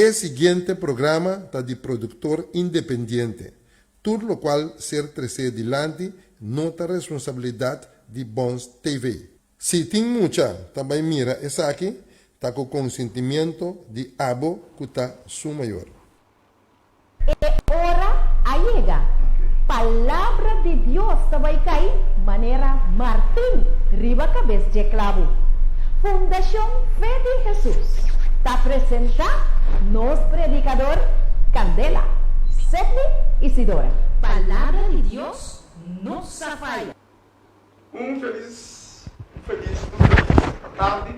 E siguiente programa ta di produktor independiente. Tur lokual ser tresé dilanti no ta responsabilidat di Bons TV. Si tin mucha ta bai mira esaki, ta ku konsentimiento di abo ku ta su mayor. E ora a yega. Palabra di Dios ta bai kai manera martin riba kabes dje klabu. Fundashon Fe di Hesus ta presentá nos predikador Kandela, Sedney Isidora. Palabra di Dios no sa faya. Un felis, un felis, un felis atardi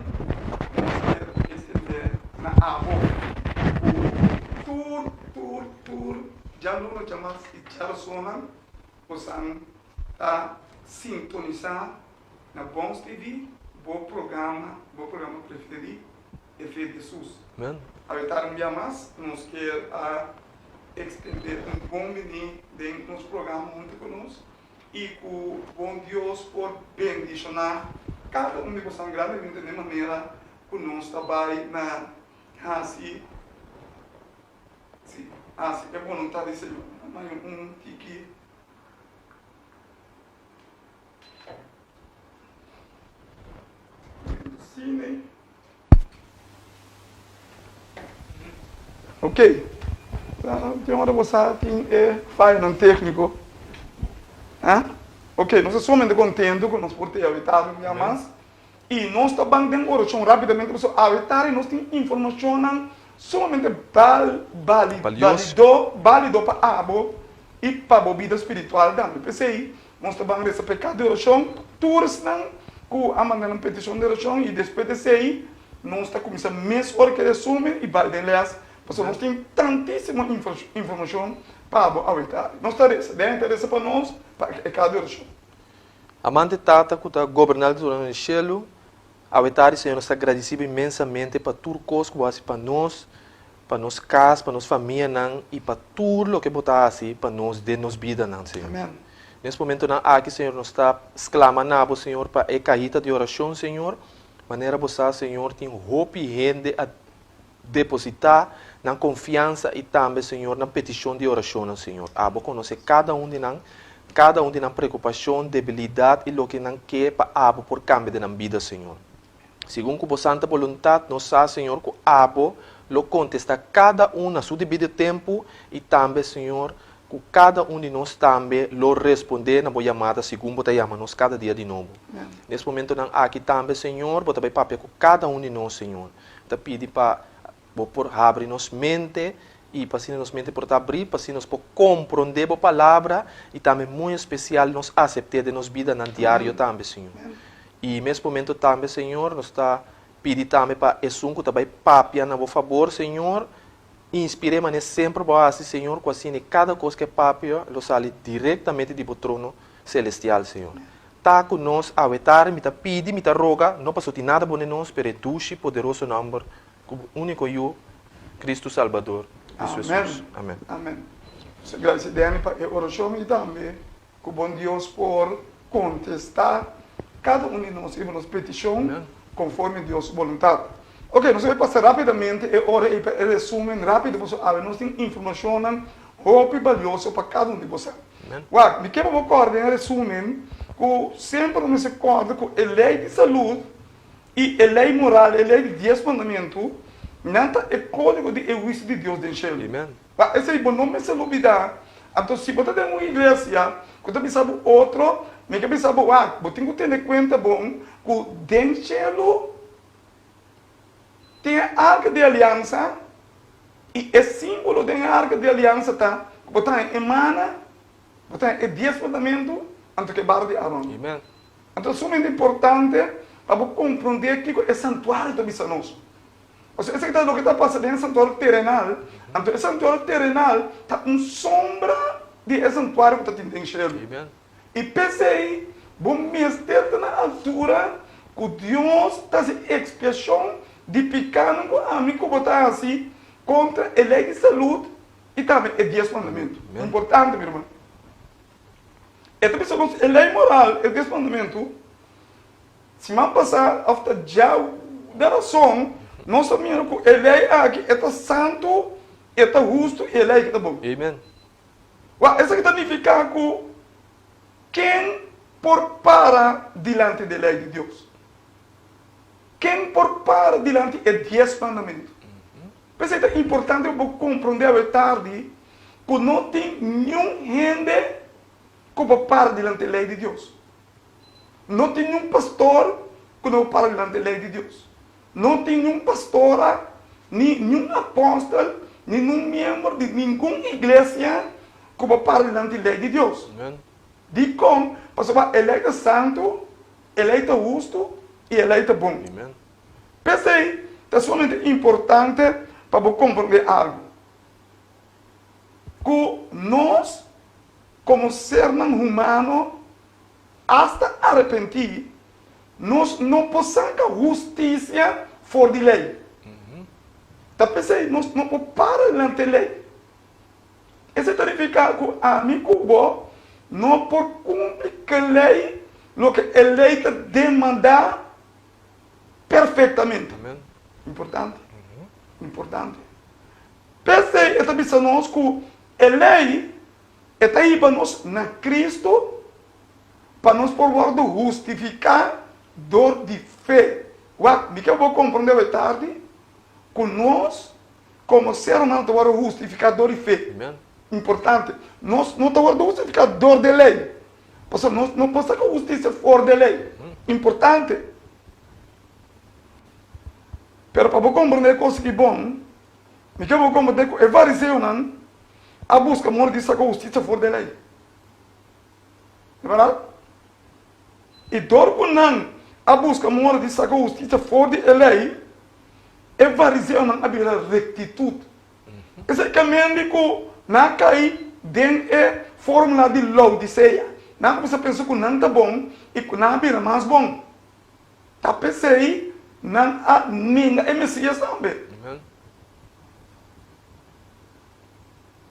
nos kier extende na abo cu tur, tur, tur djaluna, djamars y djarasonnan bosan ta sintonisa na Bons TV, bo programa, bo programa preferi, E Fe di Jesus. Awe tardi un bia mas nos kier a extende un bon bini den nos programa hunto cu nos. i ku bon Dios por bendishoná kada un di bosan grandemente den manera ku nos ta bai na hasi, sí, hasi e boluntat di Señor. Nan un tiki. Cine. Ok, tin ora bo sa tin e fayonan tékniko. Ha? Ok, nos ta sumamente kontentu ku nos por te awe tardi un bia mas. I nos ta ban den orashon rápidamente pasobra awe tardi nos tin informashonnan sumamente bal, bali, balido, bálido pa abo i pa bo bida spiritual tambe. P'esei Nos ta ban resa p'e kada orashon, tur esnan ku a manda nan petishon di orashon, i despues di esei nos ta kuminsá mes ora ku e resumen i bai den lès, pasobra nos tin tantísimo informashon pa bo awentá. Nos ta resa, den ta resa pa nos pa e kada orashon. Amante Tata ku ta goberná altura den shelu, Awe tardi, Señor, nos ta gradisí Bo inmensamente pa tur kos ku Bo hasi pa nos, pa nos kas, pa nos famianan i pa tur loke Bo ta hasi pa nos den nos bidanan, Señor. Den es momentonan aki, Señor, nos ta sklama na Bo, Señor, pa e kahita di orashon, Señor. Manera Bo sa, Señor, tin hopi hende a depositá nan konfiansa i tambe, Señor, nan petishon di orashonnan, Señor. Abo konosé kada un di nan, kada un di nan preokupashon, debilidat i loke nan ke pa Abo por kambia den nan bida, Señor. Segun ku Bo santa boluntat, nos sa, Señor, ku Abo lo kontestá kada un na su debido tempu i tambe, Señor, ku kada un di nos tambe lo respondé na Bo yamada segun Bo ta yama nos kada dia di nobo. Den es momentonan aki tambe, Señor, Bo ta bai papia ku kada un di nos, Señor. Ta pidi pa Bo por habri nos mente i pa asina nos mente por ta abrí, pa asina nos por komprondé Bo Palabra i tambe muy espesial nos asept'é den nos bidanan diario tambe, Señor. I mes momento tambe, Señor, nos ta pidi tambe pa esun ku ta bai papia na Bo fabor, Señor, inspir'é manera semper Bo a hasi, Señor, ku asina kada kos ku e papia lo sali direktamente di Bo trono selestial, Señor. Ta ku nos awe tardi, mi ta pidi, mi ta roga, no pasobra tin nada bon den nos, pero e dushi, poderoso nòmber ku bo úniko Yu, Kristu Salbador, Kristu Hesus. Amen. Amen. Nos ta gradisí Danny pa e orashon i tambe ku bon Dios por kontestá kada un di nos riba nos petishon konforme Dios su boluntat. Ok, nos a bai pasa rápidamente e ora ei pa e resumen rápido pasobra awe nos tin informashonnan hopi balioso pa kada un di boso. Wak, mi ke pa bo kòrda den resumen ku semper bo mester kòrda ku e lei di salud i e lei moral, e lei di dies mandamentu, nan ta e kódigo di e huisio di Dios den shelu. Wak, esei bo no mester lubidá. Anto si bo ta den un iglesia ku ta bisa bo otro, mi ke bisa bo, wak, bo tin ku tene kuenta bon ku den shelu Tin e arka di aliansa, i e símbolo den e arka di aliansa ta ku bo ta haña e mana, bo ta haña e dies mandamentu, anto ku e bara di Aron. Anto ta sumamente importante pa bo komprondé kiko e santuario ta bisa nos. Pasobra esaki ta loke ta pasa den e santuario terenal, anto e santuario terenal ta un sombra di e santuario ku ta tin den shelu. I p'esei bo mester ta na altura ku Dios ta hasi ekspiashon di pikánan ku ami ku bo ta hasi kontra e lei di salud i tambe e dies mandamentu. Importante, mi ruman. E ta bisa nos e lei moral, e dies mandamentu, siman pasá òf ta djaw da rason. Nos ta mira ku e lei aki e ta santu, e ta hustu i e lei aki ta bon. Amen. Wak, esaki ta nifiká ku ken por para dilanti di e lei di Dios? Ken por para dilanti e Dies Mandamentu? P'esei ta importante pa bo komprondé awe tardi ku no tin niun hende ku por para dilanti e lei di Dios. No tin niun pastor ku no por para dilanti e lei di Dios. No tin niun pastora, ni niun apòstel, ni niun miembro di ningun iglesia ku por para dilanti e lei di Dios. Dikon? Pasobra e lei ta santu, e lei ta hustu i e lei ta bon. P'esei ta sumamente importante pa bo komprondé algu, ku nos komo sernan humano, asta arepentí, nos no por saka hustisia for di lei. Ta p'esei nos no por para dilanti e lei. Esei ta nifiká ku ami ku bo no por kumpli ku e lei loke e lei ta demandá perfektamente. Importante. Importante. P'esei e ta bisa nos ku e lei e ta hiba nos na Kristu pa nos por wòrdu hustifiká dor di fe. Wak, mi ke bo komprondé awe tardi ku nos komo ser humano ta wòrdu hustifiká dor di fe. Importante. Nos no ta wòrdu hustifiká dor di e lei. Pasobra nos no por saka hustisia for di e lei. Importante. Pero pa bo komprondé e kos aki bon, mi ke bo komprondé ku e fariseonan a buska moda di saka hustisia for di e lei. E bèrdat? I dor ku nan a buska moda di saka hustisia for di e lei, e fariseonan a bira rektitut. Esei ke mende ku nan a kai den e fórmula di Laodisea. Nan a kuminsá pensa ku nan ta bon i ku nan a bira mas bon. Ta p'esei nan a nenga e Mesias tambe.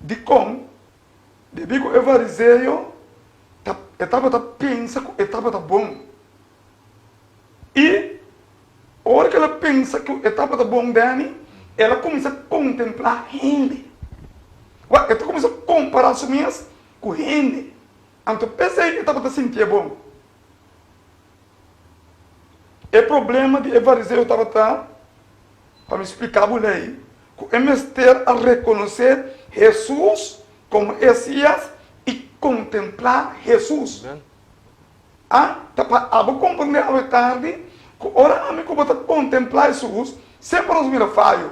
Dikon? Debí ku e fariseo ta e tabata pensa ku e tabata bon. I ora ku el a pensa ku e tabata bon, Danny, el a kuminsá kontemplá hende. Wak, e ta kuminsá kompará su mes ku hende. Anto p'esei e tabata sintié bon. E problema di e fariseo tabata, pa mi splika bo lei, ku e mester a rekonosé Hesus komo Esias i kontemplá Hesus. A ta pa abo komprendé awe tardi ku ora ami ku bo ta kontemplá Hesus, semper nos mira fayo.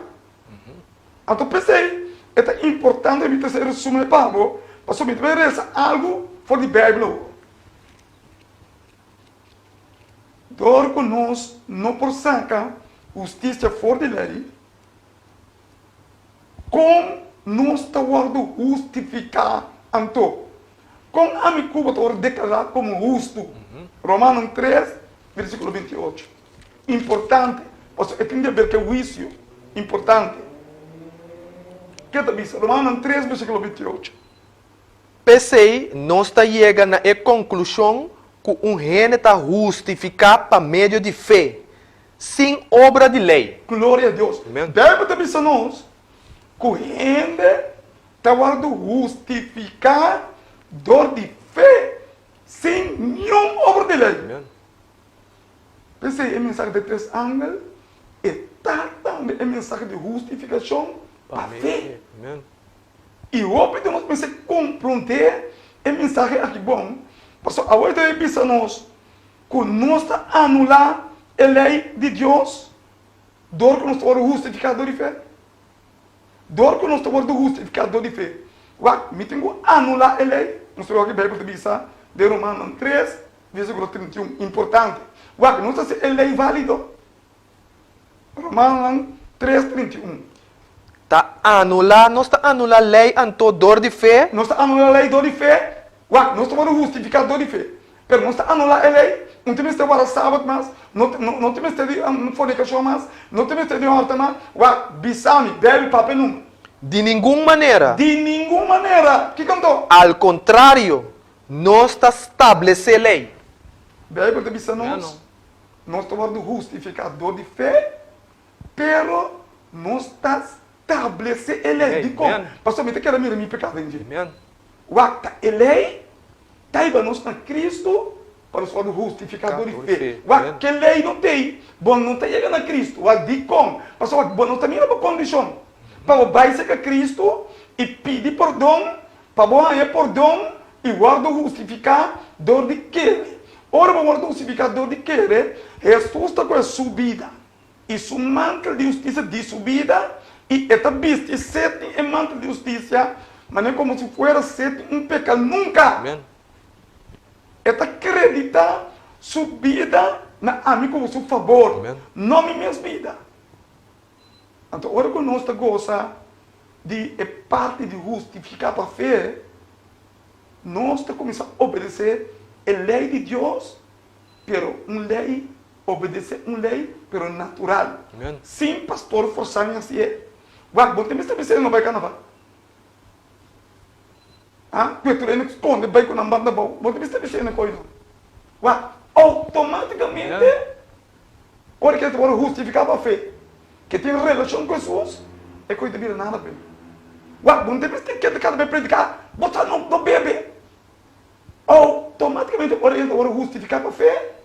Anto p'esei e ta importante mi ta hasi e resumen pa bo, pasobra mi ta bai resa algu for di Beibel awor. Dor ku nos no por saka hustisia for di lei, Kon nos ta wòrdu hustifiká anto? Kon ami ku bo ta wòrdu deklará komo hustu? Romanonan tres, versíkulo 28. Importante, pasobra e tin di aber ku e huisio. Importante. Ke ta bisa? Romanonan tres, versíkulo 28. P'esei nos ta yega na e konklushon ku un hende ta hustifiká pa medio di fe, sin obra di lei. Gloria a Dios. Bijbel ta bisa nos ku hende ta wòrdu hustifiká dor di fe sin niun obra di lei. P'esei e mensahe di tres angel e ta tambe e mensahe di hustifikashon pa fe. I hopi di nos mester komprondé e mensahe aki bon, pasobra awor ta bisa nos ku nos ta anulá e lei di Dios dor ku nos ta wòrdu hustifiká dor di fe? Dor ku nos ta wòrdu hustifiká dor di fe. Wak, mi tin ku anulá e lei? Nos ta wak e Beibel ta bisa den Romanonan tres, versíkulo 31. Importante. Wak, nos ta hasi e lei válido. Romanonan tres, 31. Ta anulá, nos ta anulá lei anto dor di fe? Nos ta anulá lei dor di fe? Wak, nos ta wòrdu hustifiká dor di fe. Pero nos ta anulá e lei? Un tin mester warda sabat mas, no no tin mester di fornikashon mas, no tin mester di hòrta mas. Wak, bisa mi, Beibel papia numa. Di ningun manera. Di ningun manera! Kiko anto? Al kontrario, nos ta stablesé lei. Beibel ta bisa nos, nos ta wòrdu hustifiká dor di fe. Pero nos ta stablesé e lei. Dikon? Pasobra mi ta keda mira mi pekado den dje. Wak, ta e lei ta hiba nos na Kristu pa nos wòrdu hustifiká dor di fe. Wak, ke lei no t'ei, bo no ta yega na Kristu. Wak, dikon? Pasobra bo no ta mira bo kondishon. Pa bo bai serka Kristu i pidi pordon, pa bo haña pordon i wòrdu hustifiká dor di kere. Ora bo wòrdu hustifiká dor di kere, Hesus ta kohe Su bida i su mantel di hustisia di su bida, i e ta bisti seti e mantel di hustisia manera komo si fuera seti un peka nunka. Amen. E ta kreditá su bida na ami komo su fabor, Amen. no mi mes bida. Anto ora ku nos ta gosa di e parti di hustifiká pa fe, nos ta kuminsá obedesé e lei di Dios, pero un lei Obedece un ley pero natural. Amen. Sin pastor forsa mi hacié. Wak, bo ta mester bisa e no bai carnaval. Ha? Cu e tur hende sconde bai cu nan banda abao. Bo ta mester bisa e no coy no. Wak, automaticamente ora cu e ta worde hustifica pa fe, cu e tin relacion cu Jesus, e coy ta bira nada pa e. Wak, bo no ta mester keda cada bes predica, bo sa no no bebe. Automaticamente ora e ta worde hustifica pa fe,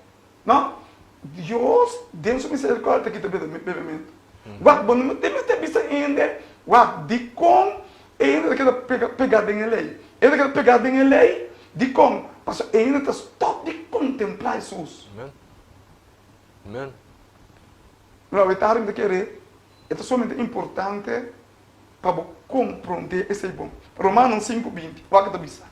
No, Dios den su misericordia ta kita bebementu. Wak, bo no tin mester bisa hende, wak, dikon e hende ta keda pega pegá den e lei? E ta keda pegá den e lei, dikon? Pasobra e hende ta stòp di kontemplá Hesus. Amen. Amen. Mira, awe tardi mi ta kere, e ta sumamente importante pa bo komprondé esei bon. Romanonan 5:20, wak e ta bisa.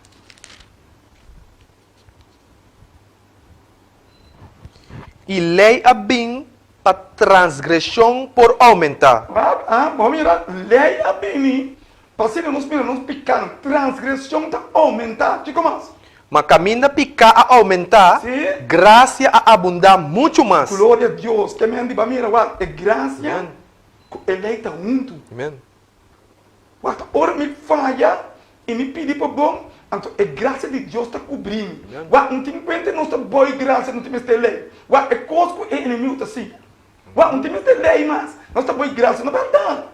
I lei a bin pa transgreshon por oumentá. Wak, a, bo mira, lei a bini pa asina nos mira nos pikánan, transgreshon ta oumentá. Kiko mas? Ma kaminda piká a oumentá, Sí. grasia a abundá muchu mas. Gloria Dios! Ke men di bo a mira, wak, e grasia Amen. ku e lei ta huntu. Amen. Wak, ora mi faya i mi pidi pordon, anto e grasia di Dios ta kubrí mi. Wak, no tin kuenta nos ta boi grasia, no tin mester lei. Wak, e kos ku e enemigu ta siña. Wak, no tin mester lei mas, nos ta boi grasia. No bèrdat.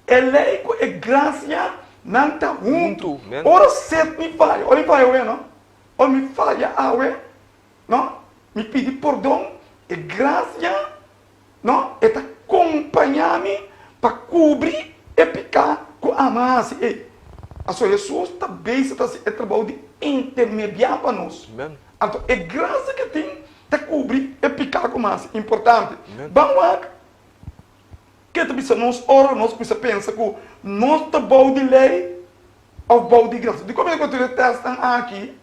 E lei ku e grasia nan ta huntu. Ora set mi faya, ora mi faya awe, no? Ora mi faya awe, no? Mi pidi pordon, e grasia. No, e ta kompañá mi pa kubri e piká ku ami a hasi ei. Pasobra Hesus ta bezig ta hasi e trabou di intermediá pa nos. Anto e grasia ku e tin ta kubri e piká ku mi a hasi. Importante. Ban wak ke ta bisa nos ora nos kuminsá pensa ku nos ta bou di lei òf bou di grasia. Dikon mi ta konta e tèstnan aki?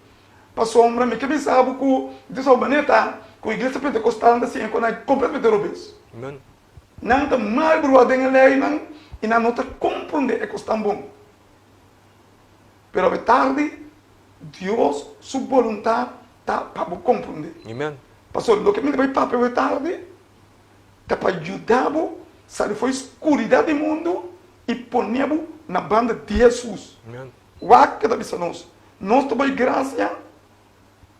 Pasobra mi ke bisa bo ku di sou manera ta ku iglesia pentekostal ta siña ku nan kompletamente robes. Nan ta mal brua den e leinan i nan no ta komprondé e kos tan bon. Pero awe tardi Dios su boluntat ta pa bo komprondé. Pasobra loke mi ta bai papia awe tardi ta pa yuda bo sali for e skuridat di mundu i pone bo na banda di Hesus. Wak ke ta bisa nos. Nos ta bai grasia.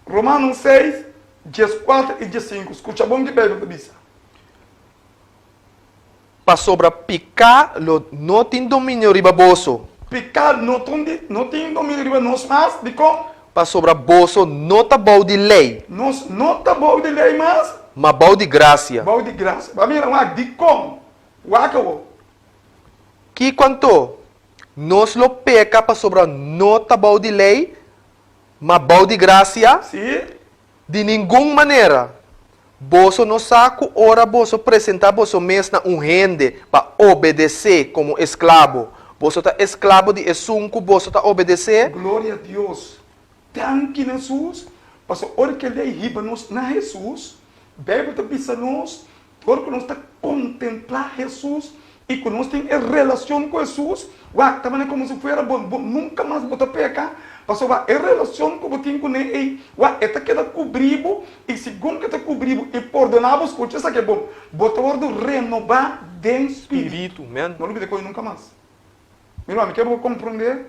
Romanonan seis, 14 i 15. Skucha bon ke Beibel ta bisa. Pasobra piká lo no tin dominio riba boso. Piká no no tin dominio riba nos mas. Dikon? Pasobra boso no ta bou di lei. Nos no ta bou di lei mas. Ma bou di grasia. Bou di grasia. Ba mira wak dikon. Wak awor. Kiko anto? Nos lo peka pasobra no ta bou di lei, ma bou di grasia? Sí. Di ningun manera! Boso no sa ku ora boso presentá boso mes na un hende pa obedesé komo esklabo, boso ta esklabo di esun ku boso ta obedesé? Gloria Dios! Danki na Hesus, pasobra ora ku e lei hiba nos na Hesus, Beibel ta bisa nos Dor ku nos ta kontemplá Hesus i ku nos tin e relashon ku Hesus, wak, ta manera komo si fuera bo bo nunka mas bo ta peka, pasobra e relashon ku bo tin kuné ei, wak, e ta keda kubrí bo, i segun ku e ta kubrí bo i pordoná bo, skucha esaki e bon, bo ta wòrdu renobá den spiritu. No lubida koe nunka mas. Mira, mi ke bo komprondé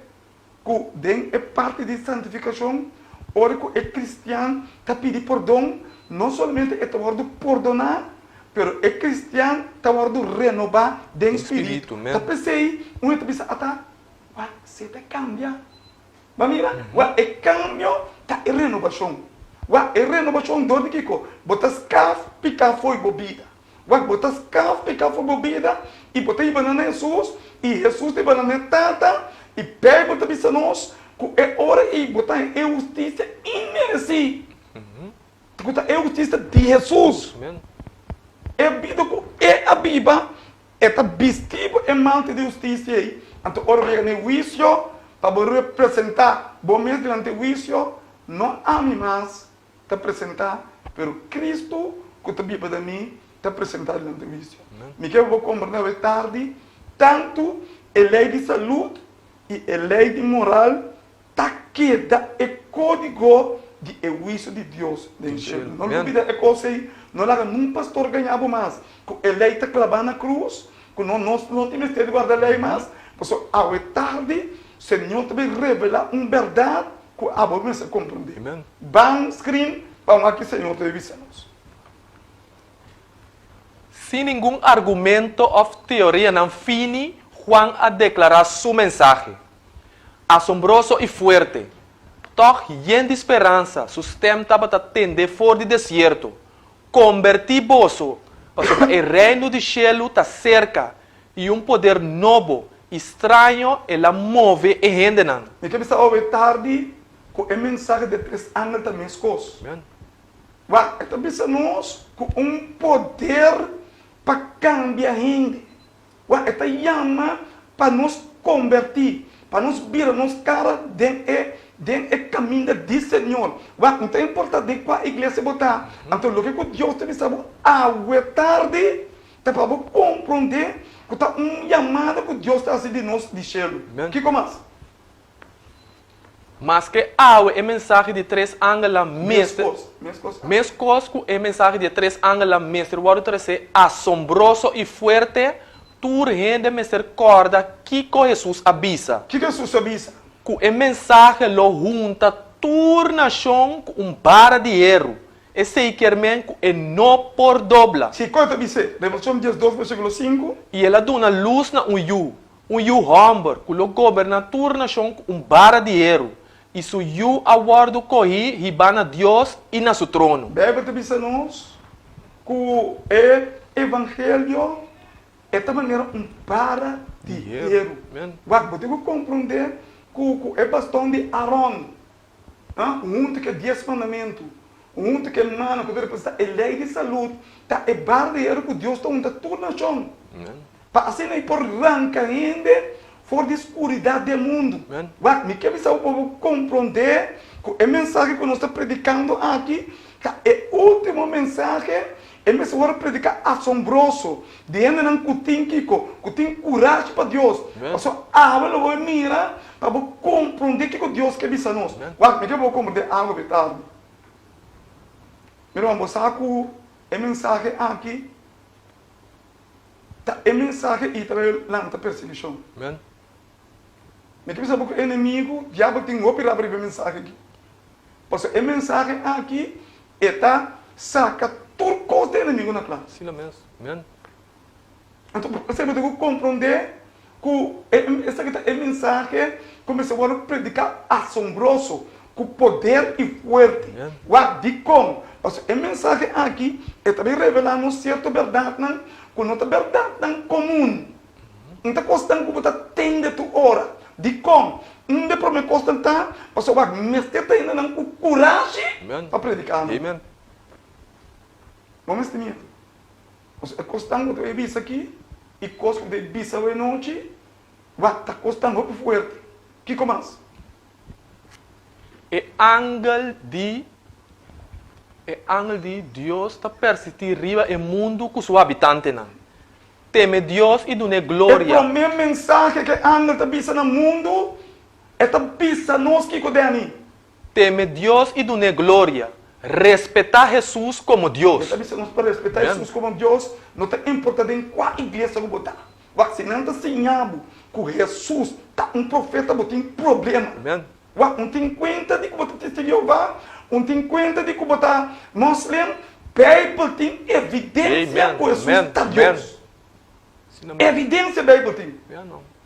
ku den e parti di santifikashon, ora ku e kristian ta pidi pordon, no solamente e ta wòrdu pordoná, Pero e kristian ta wòrdu renobá den spiritu. Ta p'esei un hende ta bisa, Ata, wak, si ta kambia. Bo a mira? Wak, e kambio ta e renobashon. Wak, e renobashon dor di kiko? Bo ta skaf piká fo'i bo bida. Wak, bo ta skaf piká fo'i bo bida i bo ta hiba nan na Hesus, i Hesus ta hiba nan na e Tata, i Beibel ta bisa nos ku e ora ei bo ta haña e hustisia inmeresí. Ku ta e hustisia di Hesus. E bida ku E a biba, E ta bisti bo e mantel di hustisia ei. Anto ora bo yega na e huisio, pa bo representá bo mes dilanti e huisio, no ami mas ta presentá, pero Kristu ku ta biba den mi ta presentá dilanti e huisio. Mi ke pa bo komprendé awe tardi, tantu e lei di salud i e lei di moral Ta keda e kódigo di e huisio di Dios den shelu. No lubida e kos ei. No laga nun pastor gaña bo mas ku e lei ta klabá na krus, ku no nos no tin mester di warda lei mas. Pasobra awe tardi Señor ta bin revelá un bèrdat ku abo mester komprendé. Ban skrin pa wak ki Señor ta bin bisa nos. Sin ningun argumento òf teorianan fini, Juan a deklará su mensahe. Asombroso i fuerte. Tòg yen di speransa su stèm tabata tende for di desierto, Kombertí boso, pasobra e Reino di shelu ta serka, i un poder nobo i straño el a move e hendenan. Mi ke bisa awe tardi ku e mensahe di e tres angel ta meskos. Wak, e ta bisa nos ku un poder pa kambia hende. Wak, e ta yama pa nos kombertí, pa nos bira nos kara den e den e kaminda di Señor. Wak, no ta importá den kua iglesia bo ta, anto loke ku Dios ta bisa bo awe tardi ta pa bo komprondé ku ta un yamada ku Dios ta hasi di nos di shelu. Kiko mas? Maske awe e mensahe di tres angelnan mester, meskos ku e mensahe di e tres angelnan mester wòrdu tresé asombroso i fuerte, tur hende mester kòrda kiko Hesus a bisa. Kiko Hesus a bisa? Ku e mensahe lo hunta tur nashon ku un bara di heru. Esei kier men ku e no por dobla. Kiko e ta bis'é? Revelashon diesdos versíkulo sinku. I el a duna lus na un yu, Un yu hòmber ku lo goberná tur nashon ku un bara di heru, i su yu a wòrdu kohí hibá na Dios i na su trono. Beibel ta bisa nos ku e evangelio e ta manera un bara di heru. Wak, bo tin ku komprondé ku ku e baston di Aron, huntu ku e Dies Mandamentu, huntu ku e mana ku ta representá e lei di salud, ta e bara di heru ku Dios ta hunta tur nashon. Pa asina i por ranka hende for di skuridat di e mundu. Wak, mi ke bisa bo pa bo komprondé ku e mensahe ku nos ta predikando aki ta e último mensahe, e mester wòrdu prediká asombroso di hendenan ku tin kiko? Ku tin kurashi pa Dios. Pasobra awe lo bo mira pa bo komprondé kiko Dios ke bisa nos. Wak, mi ke pa bo komprondé algu be tardi. Mi ruman, bo sa ku e mensahe aki Ta e mensahe i ta bay lanta persiguishon. Amen. Mi ta bisa bo ku enemigu, diabel tin hopi rabia riba e mensahe aki. Pasobra e mensahe aki e ta saka tur kos di enemigu na kla. Asina mes. Amen. Anto p'esei bo tin ku komprondé ku e esaki ta e mensahe ku mester wòrdu prediká asombroso, ku poder i fuerte. Wak, dikon? Pasobra e mensahe aki e ta bin revelá nos sierto bèrdatnan ku no ta bèrdatnan komun. No ta kosnan ku bo ta tende tur ora. Dikon? Un di e promé kosnan ta pasobra wak, mester ta hendenan ku kurashi pa prediká nan. No mester miedu. Pasobra e kosnan ku ta bai bisa aki i kos ku ta bai bisa awe nochi, wak, ta kosnan hopi fuerte. Kiko mas? E angel di E angel di Dios ta persistí riba e mundu ku su habitantenan. Teme Dios i dun'é E gloria. promé mensahe ku e angel ta bisa na mundu, e ta bisa nos kiko, Danny? Teme Dios i dun'é gloria. Respetá Hesus komo Dios. E ta bisa nos pa respetá Hesus komo Dios, no ta importá den kua iglesia ku bo ta. Wak, si nan ta siña bo ku Hesus ta un profeta, bo tin problema. Wak, un tin kuenta di ku bo ta Testigo di Jehová, un tin kuenta di ku bo ta moslim. Beibel tin evidensia ku Hesus ta Dios. Evidensia Beibel tin.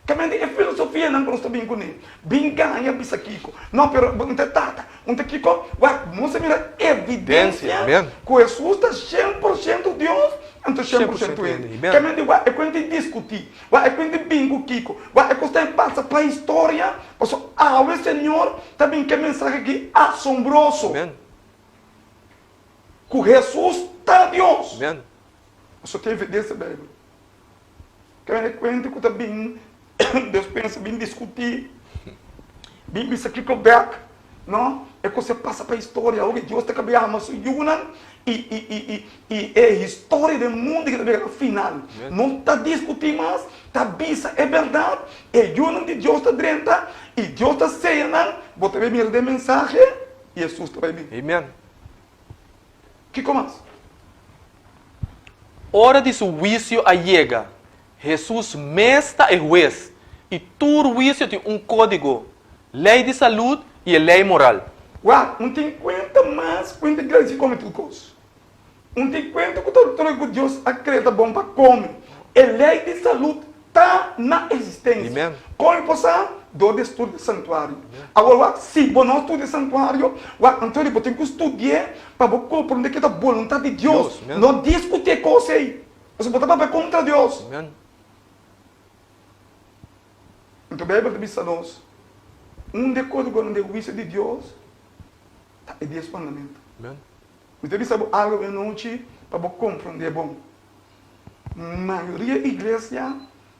Kamente e filosofianan ku nos ta bin kuné, bin gaña bisa kiko. No, pero un ta tata, un ta kiko. Wak, nos a mira evidensia ku Hesus ta 100% Dios anto 100% hende. Kamente wak, e kuenta di diskutí, wak e kuenta di bin ku kiko, wak e kos ta pasa pa historia, pasobra awe Señor ta bin ku e mensahe aki asombroso. Ku Hesus ta Dios. Pasobra tin evidensia Beibel. Kende kuenta ku ta bin despues bin diskutí, bin bisa kiko bèk, no? E kos a pasa pa historia, oke Dios ta kabia ama su yunan i i i i i e historia den mundu ke ta bira na final. No ta diskutí mas, ta bisa e bèrdat, e yunan di Dios ta drenta i Dios ta seya nan, bo ta bai mira den mensahe, Hesus ta bai bin. Amen. Kiko mas? Ora di su huisio a yega, Hesus mes ta e hues, i tur huisio tin un kódigo, lei di salud i e lei moral. Wak, un tin kuenta mas ku hende grandi si kome tur kos. Un tin kuenta ku tur loke ku Dios a krea ta bon pa kome. E lei di salud Ta na existencia. Kon e por sa? Dor di studia santuario. Awor wak, si bo no studia santuario, wak, anto di bo tin ku studi'é pa bo komprondé ke ta boluntat di Dios. No diskutí e kos ei, pasobra bo ta papia kontra Dios. Anto Beibel ta bisa nos, un di e kódigonan di e huisio di Dios ta e dies mandamentu. Mi ta bisa bo algu e anochi pa bo komprondé bon. Mayoria iglesia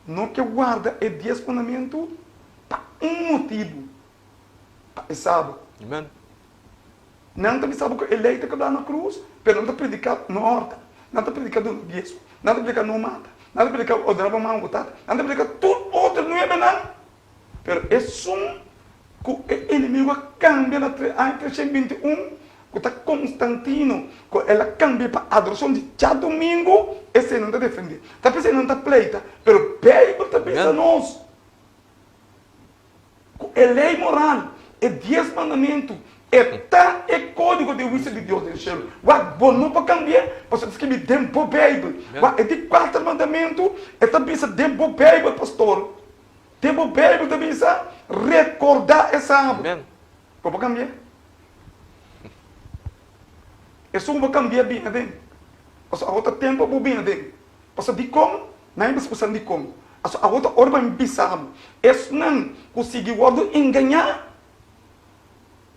no ke warda e dies mandamentu pa un motibu, pa e saba. Amen. Nan ta bisa bo ku e lei ta kebra na krus, pero nan ta predika no horta, nan ta predika duna diesmo, nan ta predika no mata, nan ta predika odra bo mama ku tata, nan ta predika tur otro nuebenan, Pero esun ku e enemigu a kambia na aña 321, ku ta Konstantino, ku el a kambia pa adorashon di djadumingu, esei nan ta defendé. Ta p'esei nan ta pleita. Pero Beibel ta bisa nos ku e lei moral, e dies mandamentu, e ta e kódigo di huisio di Dios den shelu. Wak, bo no por kambi'é, pasobra ta skibí den bo Beibel. Wak, e di kuater mandamentu, e ta bisa den bo Beibel, pastor. Den bo Bijbel ta bisa, Rekordá e sabat. Amen. Bo por kambi'é? Esun bo kambi'é bini aden. Pasobra awor ta tempu pa bo bini aden. Pasobra dikon? Nan a bisa ku san dikon. Pasobra awor ta ora pa mi bisa bo, esnan ku sigui wòrdu engañá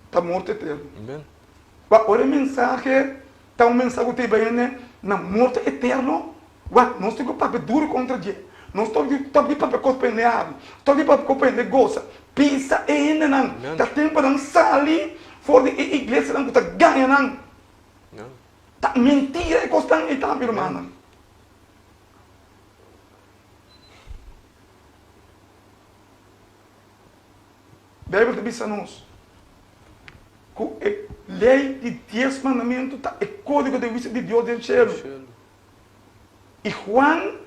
ta morto eterno. Amen. Wak, ora e mensahe ta un mensahe ku ta hiba hende na morto eterno, Wak, nos tin ku papia duru kontra dje. Nos tok di tok di papia kos pa hende hari, tok di papia kos pa hende gosa. Pisa e hendenan. Ta tempu pa nan sali for di e iglesianan ku ta gaña nan. Ta mentira e kosnan ei ta, mi rumannan. Beibel ta bisa nos ku e lei di dies mandamentu ta e kódigo di huisio di Dios den shelu. I Juan,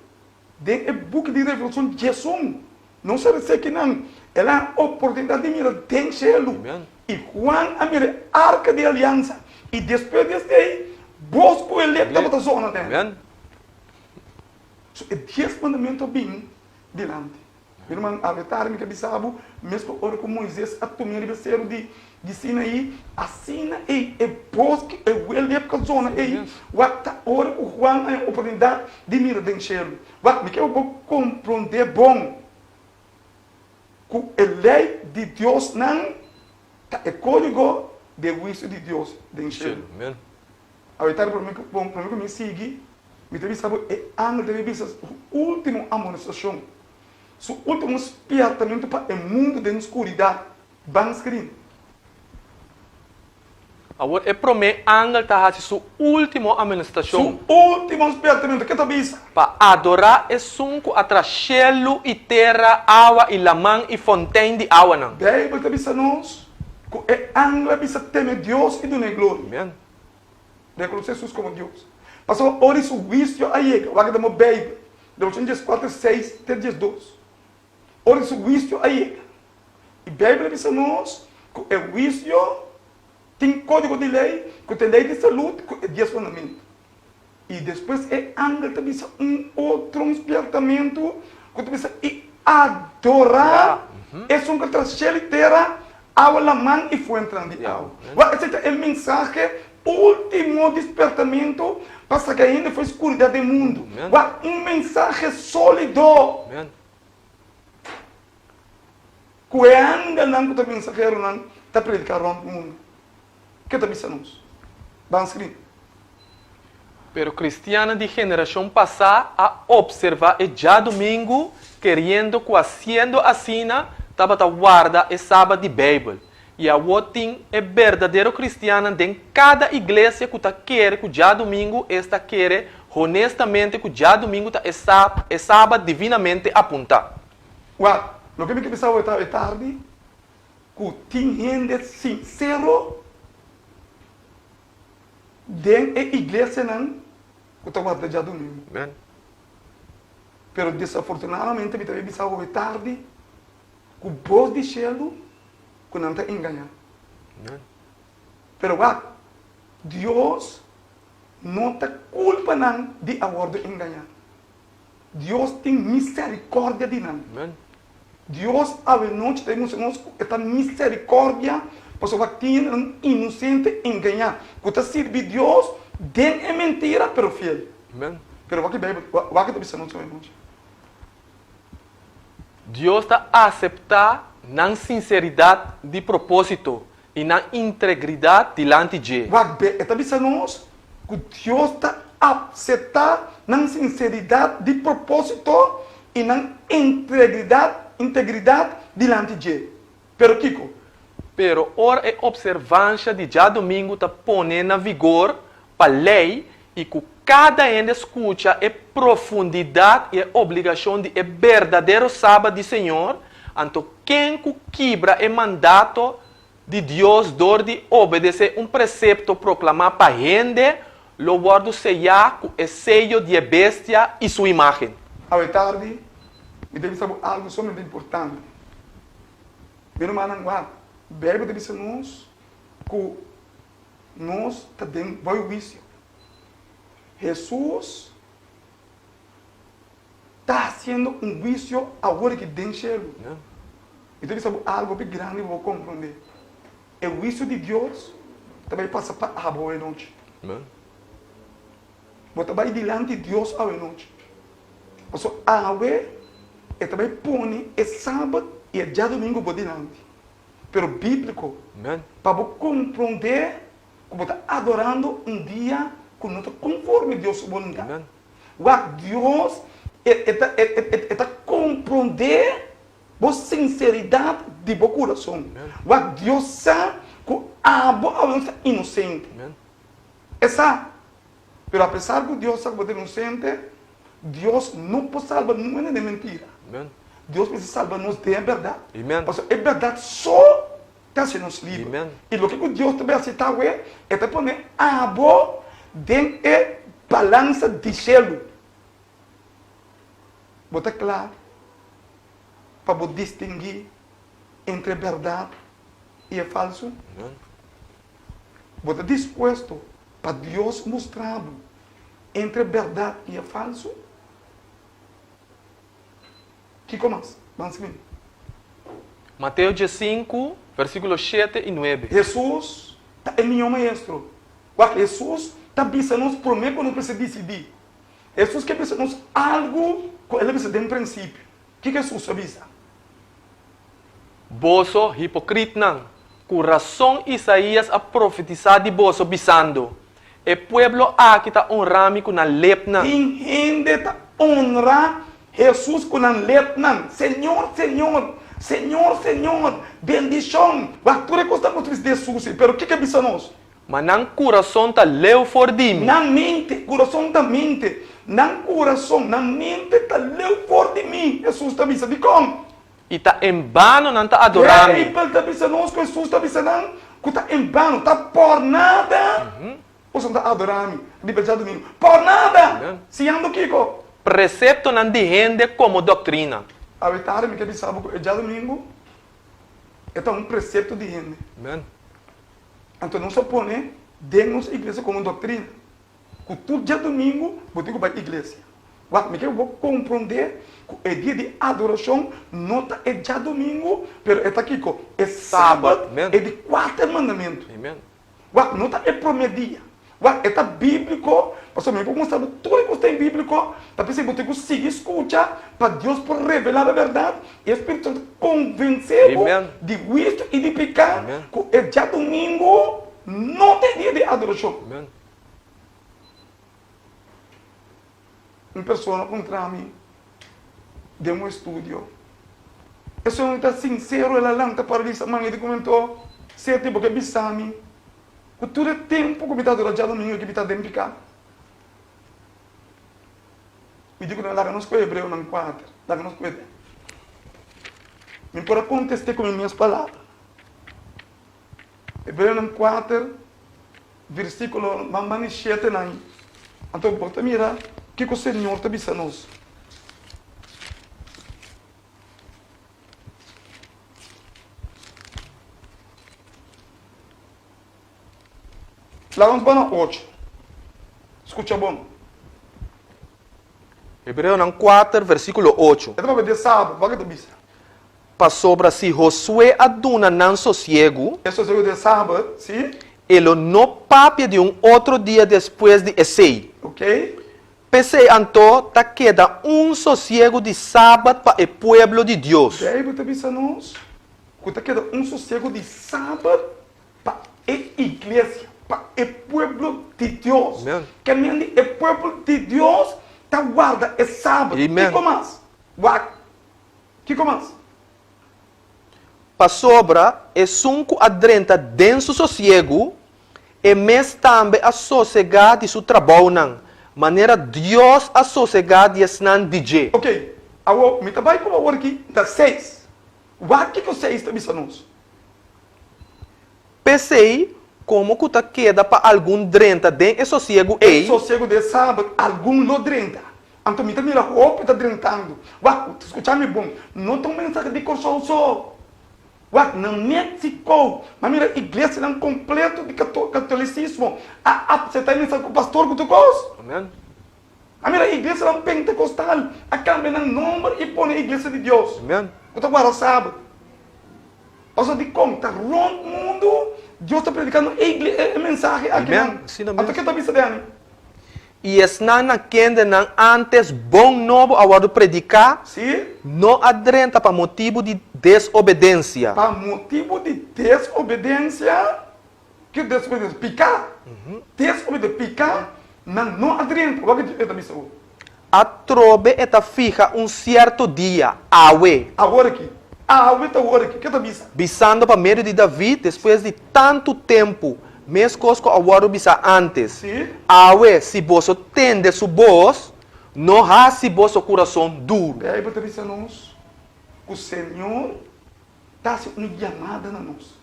den e buki di Revelashon 11, nos a resa kinan el a oportunidat di mira den shelu. I Juan a mira e arka di aliansa, i despues di esei, bos ku e lep tabata zona den. So e dies mandamentu a bin dilanti. Mi ruman, awe tardi mi ta bisa bo, mesku ora ku Moises a tum'é riba e seru di Sinaí, asina ei e boski, e welep ku a zona ei, wak ta ora ku Juan a haña oportunidat di mira den shelu. Wak, mi ke pa bo komprondé bon ku e lei di Diosnan ta e kódigo di e huisio di Dios den shelu. Awe tardi promé ku mi sigui, mi ta bisa bo e angel ta bisa su último amonestashon, su último spièrtamentu pa e mundu den skuridat. Ban skrin. Awor e promé angel ta hasi su último amonestashon. Su último spièrtamentu. Ke ta bisa? Pa adorá esun ku a traha shelu i tera, awa i laman i fontein di awanan. Beibel ta bisa nos ku e angel a bisa teme Dios i dun'é gloria. Amen. Rekonosé Hesus komo Dios. Pasobra ora di su huisio a yega, wak den bo Beibel, Revelashon dieskuater, seis te diesdos. Ora di su huisio a yega. I Beibel a bisa nos ku e huisio tin kódigo di lei, ku ta e lei di salud ku e dies mandamentu. I despues e angel ta bisa un otro un spiertamentu ku ta bisa, I adorá esun ku ta shelu i tera, awa, laman i fuentenan di awa. Wak, esei ta e mensahe último di spiertamentu pa saka hende for e skuridat den mundu. Wak, un mensahe sólido ku e angelnan ku ta mensaheronan ta prediká rònt mundu. Ke ta bisa nos? Ban skrin. Pero cristiannan di generacion pasá a observá e djadumingu keriendo cu haciendo asina tabata warda e Sabat di Bijbel. I awor tin e berdadero cristiannan den cada iglesia cu ta kere cu djadumingu esta kere honestamente cu djadumingu ta e Sabat divinamente apuntá. Wak, loke mi ke bisa awor ta e tardi ku tin hende sinsero den e iglesianan ku ta warda djadumingu. Pero desafortunadamente mi ta bay bisa hopi tardi ku bos di shelu ku nan ta engañá. Pero wak, Dios no ta kulpa nan di a wòrdu engañá. Dios tin misericordia di nan. Dios awenochi ta demuestra nos cu e ta misericordia pasobra tin hendenan inocente engañá cu ta sirbi Dios den e mentira pero fiel. Pero wak e Bijbel, wak e ta bisa nos awenochi. Dios ta acepta nan sinceridad di proposito i nan integridat dilanti dje. Wak be, e ta bisa nos ku Dios ta apseptá nan sinseridat di propósito i nan integridat, integridat, dilanti dje. Pero kiko? Pero ora e opservansha di djadumingu ta pone na vigor pa lei i ku kada hende skucha e profundidat i e obligashon di e berdadero Sabat di Señor, anto ken ku kibra e mandato di Dios dor di obedesé un presepto proklamá pa hende lo wòrdu seyá ku e seyo di e bestia i su imágen. Awe tardi, mi ta bisa bo algu sumamente importante. Mi rumannan, wak, Beibel ta bisa nos ku Nos ta den boi huisio. Hesus ta hasiendo un huisio awor aki den shelu. Mi ta bisa bo algu hopi grandi pa bo komprondé. E huisio di Dios ta bai pasa pa abo awe nochi. Bo ta bai dilanti Dios awe nochi. Pasobra awe e ta bai pone e sabat i e djadumingu bo dilanti. pero bíbliko, pa bo komprondé ku bo ta adorando un dia ku no ta konforme Dios su boluntat. Wak, Dios e ta e ta komprondé bo sinseridat di bo kurason. Wak, Dios sa ku abo awe ta inosente. E sa. Pero apesar ku Dios sa ku bo ta inosente, Dios no por salba nunca den mentira. Dios mester salba nos den e bèrdat. Pasobra e bèrdat so ta hasi nos liber. I loke ku Dios ta bai hasi ta awe, e ta pone abo den e balansa di shelu. Bo ta kla pa bo distinguí entre e bèrdat i e falsu? Bo ta dispuesto pa Dios mustra bo entre bèrdat i e falsu? Kiko mas? Ban sigui. Mateo diesinku, versíkulo shete i nuebe. Hesus ta e mihó maestro. Wak, Hesus ta bisa nos promé ku nos mester disidí. Hesus ke bisa nos algu ku el a bisa den prinsipio. Kiko Hesus a bisa? Boso, hipokritnan, ku rason Isaías a profetisá di boso, bisando, E pueblo aki ta onrá mi ku nan lepnan. Tin hende ta onrá Hesus ku nan lepnan, Señor, Señor, Señor, Señor, bendishon. Wak, tur e kos ta nos bisa di Hesus, pero kiko e bisa nos? Ma nan kurason ta leu for di mi. Nan mente, kurason ta mente. Nan kurason, nan mente ta leu for di mi, Hesus ta bisa. Dikon? I ta en bano nan ta adorá mi. Beibel ta bisa nos ku Hesus ta bisa nan ku ta en bano, ta por nada boso ta adorá mi riba djadumingu. Por nada! Siñando kiko? Preseptonan di hende komo doktrina. Awe tardi mi ke bisa bo ku e djadumingu e ta un presepto di hende. Anto nos a pone den nos iglesia komo doktrina. ku tur djadumingu bo tin ku bai iglesia. Wak, mi ke bo komprondé ku e dia di adorashon no ta e djadumingu, pero e ta kiko? E sabat, e di kuater mandamentu. Wak, no ta e promé dia. Wak, e ta bíbliko, pasobra mi por mustra bo tur e kos ta bíbliko, ta p'esei bo tin ku sigui skucha pa Dios por revelá bo e bèrdat i e Spiritu Santu konvensé bo di huisio i di piká ku e djadumingu no ta e dia di adorashon. Un persona puntra mi den un estudio. Esun ta sinsero, el a lanta para bisa man, e di kumentó, Seti, bo ke bisa mi ku tur e tempu ku mi ta adorá djadumingu aki mi ta den piká? Mi di ku nan, Laga nos kohe Hebreonan kuater, laga nos kohe. Mi por a kontest'é ku mi mes palabra. Hebreonan kuater, versíkulo man di shetenan. Anto bo ta mira kiko Señor ta bisa nos. Laga nos bai na ocho. Skucha bon. Hebreonan kuater, versíkulo ocho. E ta papia di e sábado. Wak e ta bisa. Pasobra si Josué a duna nan sosiegu. E sosiegu di e sabat, sí. E lo no papia di un otro dia despues di esei. Ok. P'esei anto ta keda un sosiegu di sabat pa e pueblo di Dios. Beibel ta bisa nos ku ta keda un sosiegu di sabat pa e iglesia, pa e pueblo di Dios. Amen. Ke men di e pueblo di Dios ta warda e sabat. Amen. Kiko mas? Wak. Kiko mas? Pasobra esun ku a drenta den su sosiegu, e mes tambe a sosegá di su trabounan, manera Dios a sosegá di esnan di dje. Ok, awor mi ta bai ku awor aki ta seis. Wak kiko seis ta bisa nos. P'esei, komo ku ta keda pa algun drenta den e sosiegu E ei. sosiegu di e sabat, algun lo drenta. Anto mi ta mira hopi ta drentando. Wak, skucha mi bon, no ta un mensahe di Kòrsou so. Wak, na Mexico, mi a mira iglesianan kompleto di katolisismo a apseptá e mensahe ku pastor ku tur kos. Amen. A mira iglesianan pentekostal a kambia nan nomber i pone Iglesia di Dios Amen. ku ta guarda sabat. Pasobra dikon? Ta rònt mundu Dios ta predikando e mensahe akinan. Amen. Asina mes. Anto ke ta bisa den? I esnan na kende nan ántes bon nobo a wòrdu prediká, Sí. no a drenta pa motibu di desobedensia. Pa motibu di desobedensia. Ki desobedensia? Piká. Desobedensia, piká, nan no a drenta. Wak e ta bisa bo. Atrobe e ta fiha un sierto dia, awe. Awor aki. Awe ta ora aki. Ke ta bisa? Bisando pa medio di David despues di tantu tempu, meskos ku a wòrdu bisá ántes, Sí. Awe, si boso tende su bos, no hasi boso kurason duru. Beibel ta bisa nos ku Señor ta hasi un yamada na nos.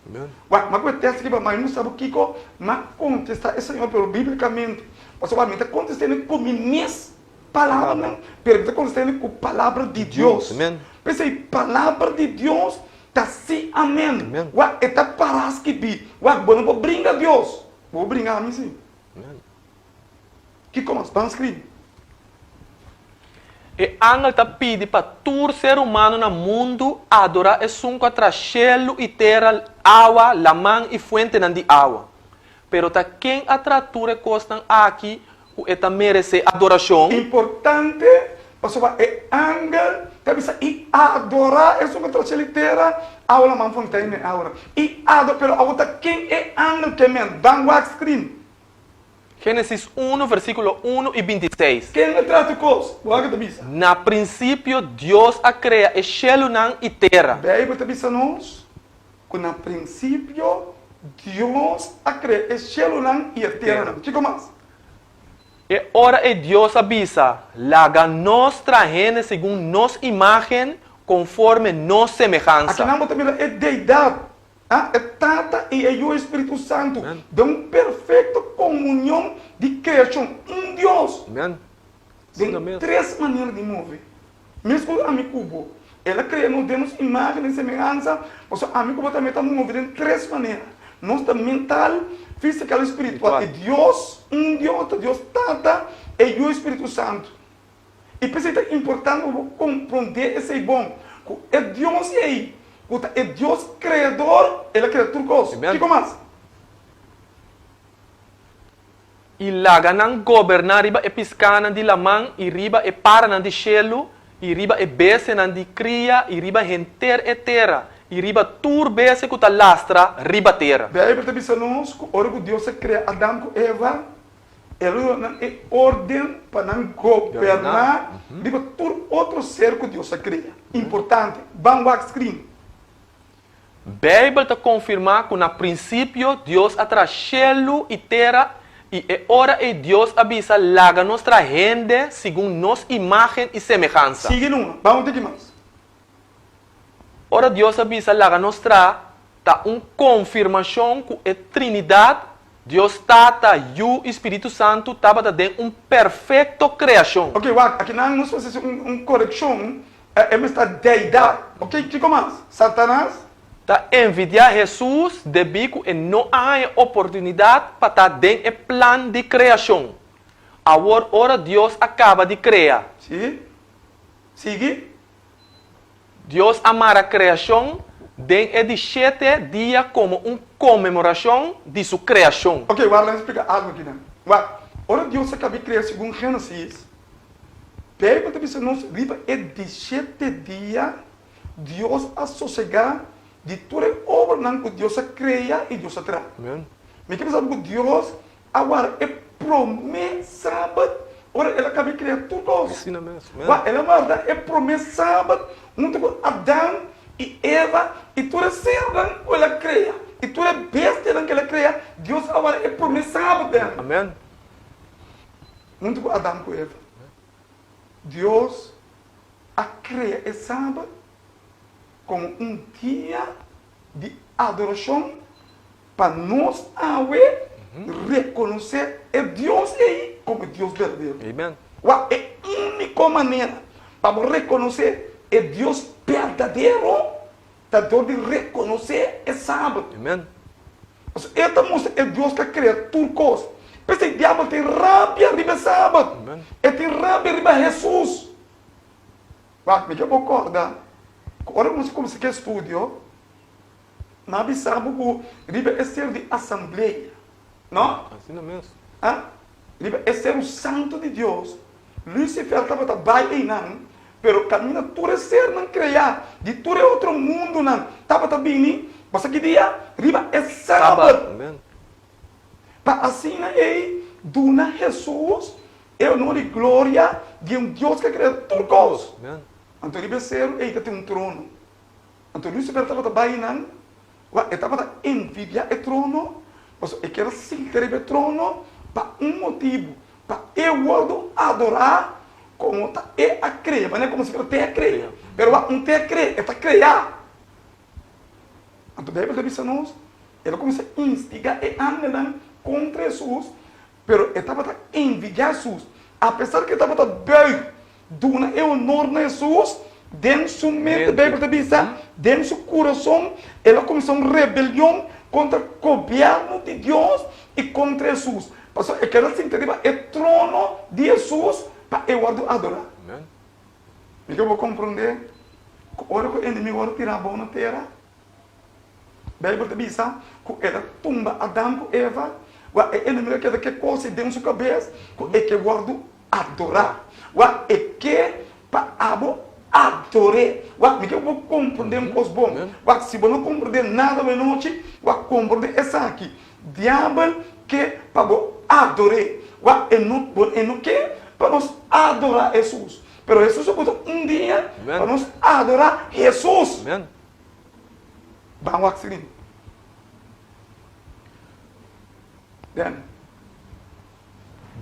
Wak, m'a ku e tèst riba mai, mi no sabi kiko m'a kontestá e Señor, pero bíblikamente, pasobra mi ta kontest'é ku mi mes palabranan, pero mi ta kontest'é ku palabra di Dios. P'esei, palabra di Dios ta sí amèn. Wak, e ta pará skibí. Wak, bo no por bringa Dios, bo por bringa ami sí. Kiko mas? Ban skribi. E angel ta pidi pa tur ser humano na mundu adorá esun ku a traha shelu i tera, awa, laman i fuentenan di awa. Pero ta ken a traha tur e kosnan aki ku e ta meresé adorashon? Importante, pasobra e angel ta bisa i adorá esun ku a traha shelu i tera, awa, laman, fontein i awanan. I adorá, pero awor ta ken e angel ke men? Ban wak skrin. Génesis unu, versíkulo unu i bintiseis. Ken a traha tur kos? Wak ta bisa. Na prinsipio Dios a krea e shelunan i tera. Beibel ta bisa nos ku na prinsipio Dios a krea e shelunan i e teranan. Kiko mas? E ora ei Dios a bisa, Laga nos traha hende segun nos imágen, konforme nos semehansa. Akinan bo ta mira e Deidat A E Tata i e Yu i Spiritu Santu den un perfekto komunion di kreashon, un Dios, den tres manera di move. Meskos ami ku bo, El a krea nos den nos imágen i semehansa, pasobra ami ku bo tambe ta move den tres manera. Nos ta mental, físikal i spiritual. I Dios, un Dios, ta Dios Tata, e Yu i Spiritu Santu. I p'esei ta importante pa bo komprondé esei bon, ku e Dios ei, ku ta e Dios Kreador, el a krea tur kos. Kiko mas? I laga nan goberná riba e piskánan di laman i riba e paranan di shelu i riba e bestianan di kria i riba henter e tera i riba tur bestia ku ta lastra riba tera. Beibel ta bisa nos ku ora ku Dios a krea Adam ku Eva, El a duna nan e órden pa nan goberná riba tur otro ser ku Dios a krea. Importante! Ban wak screen. Beibel ta konfirmá ku na prinsipio Dios a traha shelu i tera i e ora ei Dios a bisa laga nos traha hende segun nos imágen i semehansa. Sigui numa, ban un tiki mas. Ora Dios a bisa laga nos traha ta un konfirmashon ku e Trinidat, Dios Tata, Yu i Spiritu Santu tabata den un perfekto kreashon. Oke, wak, akinan nos mester hasi un korekshon E mester ta deidad. Ok, kiko mas? Satanas. Ta envidiá Hesus debí ku e no a haña oportunidat pa ta den e plan di kreashon. Awor ora Dios a kaba di krea. Sí. Sigui. Dios a mara kreashon den e di shete dia komo un konmemorashon di su kreashon. Ok, wak, laga mi splika algu akinan. Wak, ora Dios a kaba di krea segun Génesis, Beibel ta bisa nos riba e di shete dia Dios a sosegá di tur e obranan ku Dios a krea i Dios a traha. Mi ke bisa bo ku Dios a warda e promé sabat ora el a kaba di krea tur kos. Wak, el a warda e promé sabat huntu ku Adam i Eva i tur e sernan ku el a krea i tur e bestianan ku el a krea, Dios a warda e promé sabat den. Huntu ku Adam ku Eva, Dios a krea e Sabat komo un dia di adorashon pa nos awe rekonosé e Dios ei komo e Dios berdadero. Wak, e úniko manera pa bo rekonosé e Dios berdadero Ta dor di rekonosé e Sabat. Amen. Pasobra e ta mustra e Dios ku a krea tur kos. P'esei diabel tin rabia riba e Sabat. Amen. E tin rabia riba Hesus. Wak, mi ke bo kòrda ku ora nos a kuminsá ku e studio, mi a bisa bo ku riba e seru di asamblea, no? Asina mes. A Riba e seru santu di Dios, Lucifer tabata bai einan, pero kaminda tur e sernan kreá di tur e otro mundunan tabata bini, bo sa ki dia? Riba e Sabat. Sabat. Pa asina ei duna Hesus e onor i gloria di un Dios ku a krea tur kos. Anto riba e seru ei ta tin un trono. Anto Lucifer tabata bai einan, Wak, e tabata envidiá e trono, pasobra e kier a sinta riba e trono pa un motibu, pa e wòrdu adorá komo ta e a krea, manera komo si fuera te a krea. Pero wak, un te a krea, e ta kreá. Anto Beibel ta bisa nos, el a kuminsá instigá e angelnan kontra Hesus, pero e tabata envidiá Hesus, apesar ku e tabata bùig Duna e honor na Hesus den su mente, Beibel ta bisa, den su kurason el a kuminsá un rebelion kontra gobièrnu di Dios i kontra Hesus, pasobra e keda sinta riba e trono di Hesus pa e wòrdu adorá. Mi ke bo komprondé ku ora ku enemigu wòrdu tirá abou na tera, Beibel ta bisa ku el a tumba Adam ku Eva, wak e enemigu a keda ke kos ei den su kabes ku e ke wòrdu adorá. Wak e ke pa abo ador'é. Wak mi ke bo komprondé un kos bon. Wak si bo no komprondé nada awe nochi, wak komprondé esaki, Diabel ke pa bo ador'é. Wak e no e no ke pa nos adorá Hesus, pero Hesus a buta un dia pa nos adorá Hesus. Ban wak sirin. Den.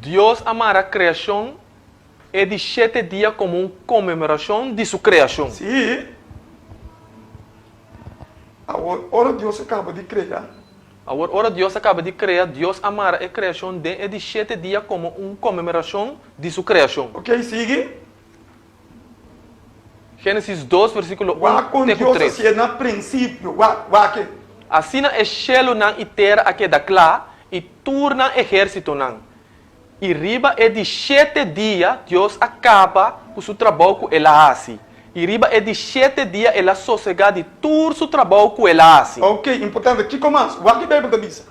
Dios a mara kreashon e di shete dia komo un konmemorashon di su kreashon. Sí. Awor, ora Dios a kaba di krea. Awor, ora Dios a kaba di krea, Dios a mara e kreashon den e di shete dia komo un konmemorashon di su kreashon. Oké, sigui. Génesis dos, versíkulo Wak un kon te ku Dios a tres. hasié na prinsipio. Wak, wak e. Asina e shelunan i tera a keda kla, i tur nan ehérsitonan. I riba e di shete dia Dios a kaba ku su trabou ku el a hasi, i riba e di shete dia el a sosegá di tur su trabou ku el a hasi. Ok, importante. Kiko mas? Wak e Beibel ta bisa.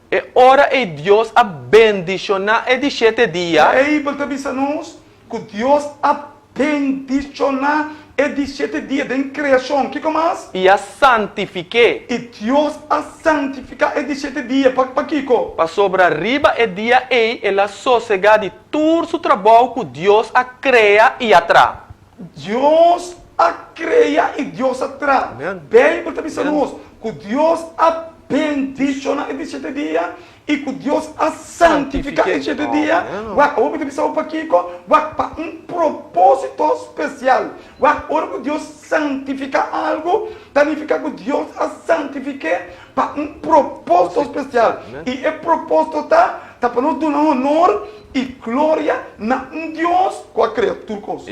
E ora ei Dios a bendishoná e di shete dia. Beibel ta bisa nos ku Dios a bendishoná e di shete dia den kreashon. Kiko mas? I a santifik'é. I Dios a santifiká e di shete dia. Pa pakiko? Pasobra riba e dia ei el a sosegá di tur su trabou ku Dios a krea i a traha. Dios a krea i Dios a traha. Beibel ta bisa nos ku Dios a bendishoná e di shete dia I ku Dios a santifiká e shete dia. Wak, awor mi ta bisa bo pakiko? Wak, pa un propósito spesial. Wak, ora ku Dios santifiká algu, ta nifiká ku Dios a santifik'é pa un propósito spesial. I e propósito ta, ta pa nos duna honor i gloria na un Dios ku a krea tur kos.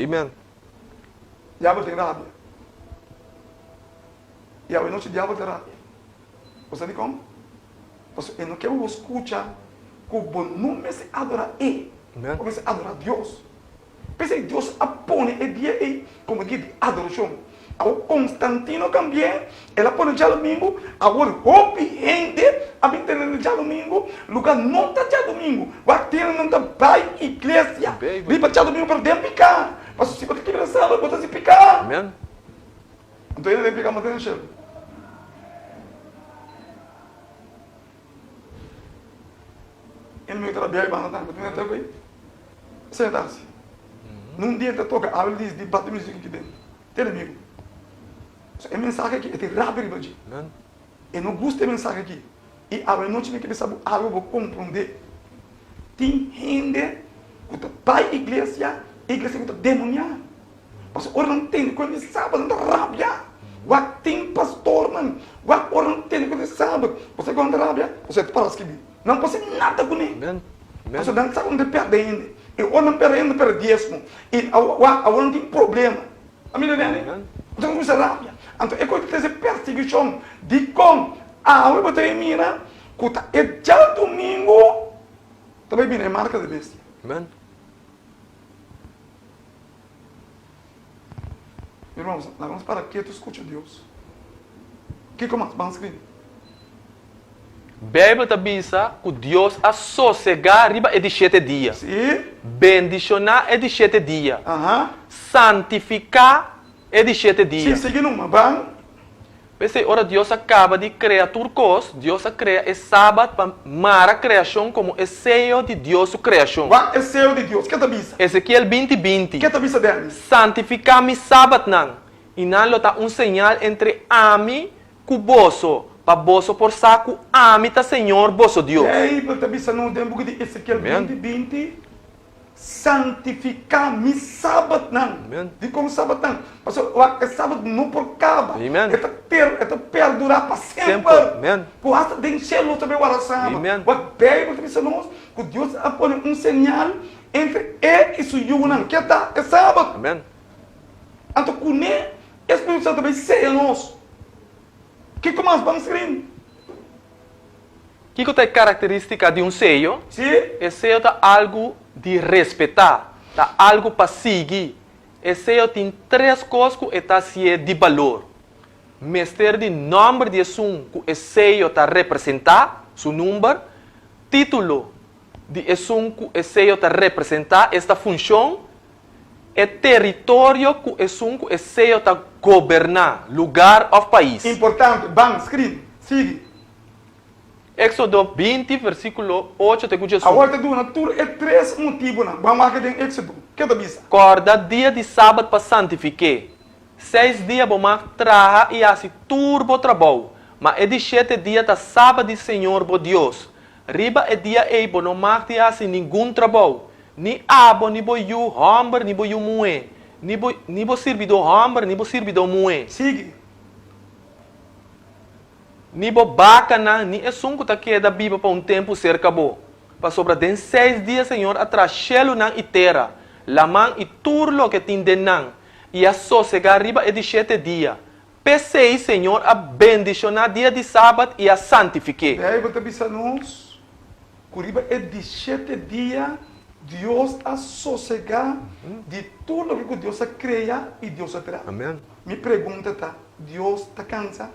Diabel tin rabia. I awe nochi diabel ta rabia. Bo sa dikon? Pasobra e no ke bo skucha ku bo no mester adorá e, bo mester adorá Dios. P'esei Dios a pone e dia ei komo dia di adorashon. Awor Konstantino kambi'é, el a pone djadumingu. Awor hopi hende a bin tende na djadumingu, lugá no ta djadumingu. Wak tene nan ta bai iglesia riba djadumingu pero den piká. Pasobra si bo ta kibra sábado bo ta hasi piká. Anto hende den piká mantene shelu. Enemigo ta rabia i banda tambe. Tin tempu ei? Esei ta hasi. Nun dia ta toka abel di di bati musica aki den. Te enemigo. So e mensahe aki e tin rabia riba dje. E no gusta e mensahe aki. I awe nochi mi ke bisa bo algo bo komprondé. Tin hende ku ta bai iglesia, iglesia ku ta demoniá. Pasobra ora nan tende ku e sabat nan ta rabia. Wak tin pastornan, wak ora nan tende ku e sabat, bo sa ku nan ta rabia? Pasobra e ta para skibí. Nan por hasi nada kuné. Pasobra nan sa ku nan ta pèrdè hende. I ora nan pèrdè hende, nan pèrdè diesmo. I wak awor nan tin problema. A mira Danny? Anto nan kuminsá rabia. Anto e kos ta trese persiguishon. Dikon? Awe bo ta e mira ku ta e djadumingu ta bai bini e marka di bestia. Irmãos, laga nos para ketu skucha Dios. Kiko mas? Ban skribi. Beibel ta bisa ku Dios a sosegá riba e di shete dia. Sí. Bendishoná e di shete dia. Aha. Santifiká e di shete dia. Sí, sigui numa. Ban. P'esei, ora Dios a kaba di krea tur kos, Dios a krea e Sabat pa mara kreashon komo e seyo di Dios su kreashon. Wak e seyo di Dios. Ke ta bisa? Ezekiel 20, 20. Ke ta bisa Dennis? Santifiká mi Sabatnan, i nan lo ta un señal entre ami ku boso, pa boso por sa ku ami ta Señor boso Dios. Beibel ta bisa nos den buki di Ezekiel 20, 20, Santifiká mi sabatnan. Dikon sabatnan? Pasobra wak e sabat no por kaba. E ta per, e ta perdurá pa semper. Ku asta den shelu nos ta bai warda sabat. Wak Beibel ta bisa nos ku Dios a pone un señal entre e i su yunan, ke ta e sabat. Anto kuné e Spiritu Santu ta bai seya nos? Kiko mas ban skrin? Kiko ta e karakterístika di un seyo? Sí. E seyo ta algu di respetá, ta algu pa sigui. E seyo tin tres kos ku e ta hasié di balor. Mester di nòmber di esun ku e seyo ta representá, su number, título di esun ku e seyo ta representá, esta funshon, e teritorio ku esun ku e seyo ta goberná, lugar òf pais. Importante, ban, skribi, sigui. Éxodo 20, versíkulo 8 te ku 11. Awor ta duna tur e tres motibunan. Ban wak den Éxodo. Ke ta bisa? Kòrda dia di sabat pa santifik'é. Seis dia bo mag traha i hasi tur bo trabou, ma e di shete dia ta sabat di Señor bo Dios. Riba e dia ei bo no mag di hasi ningun trabou, ni abo ni bo yu hòmber ni bo yu muhé, ni bo ni bo sirbidó hòmber ni bo sirbidó muhé. Sigui. Ni bo bakanan, ni esun ku ta keda biba pa un tempu serka bo. Pasobra den seis dia Señor a traha shelunan i tera, laman i tur loke tin den nan, i a sosegá riba e di shete dia. P'esei Señor a bendishoná dia di sabat i a santifik'é. Beibel ta bisa nos ku riba e di shete dia Dios a sosegá di tur loke ku Dios a krea i Dios a traha. Mi pregunta ta, Dios ta kansa?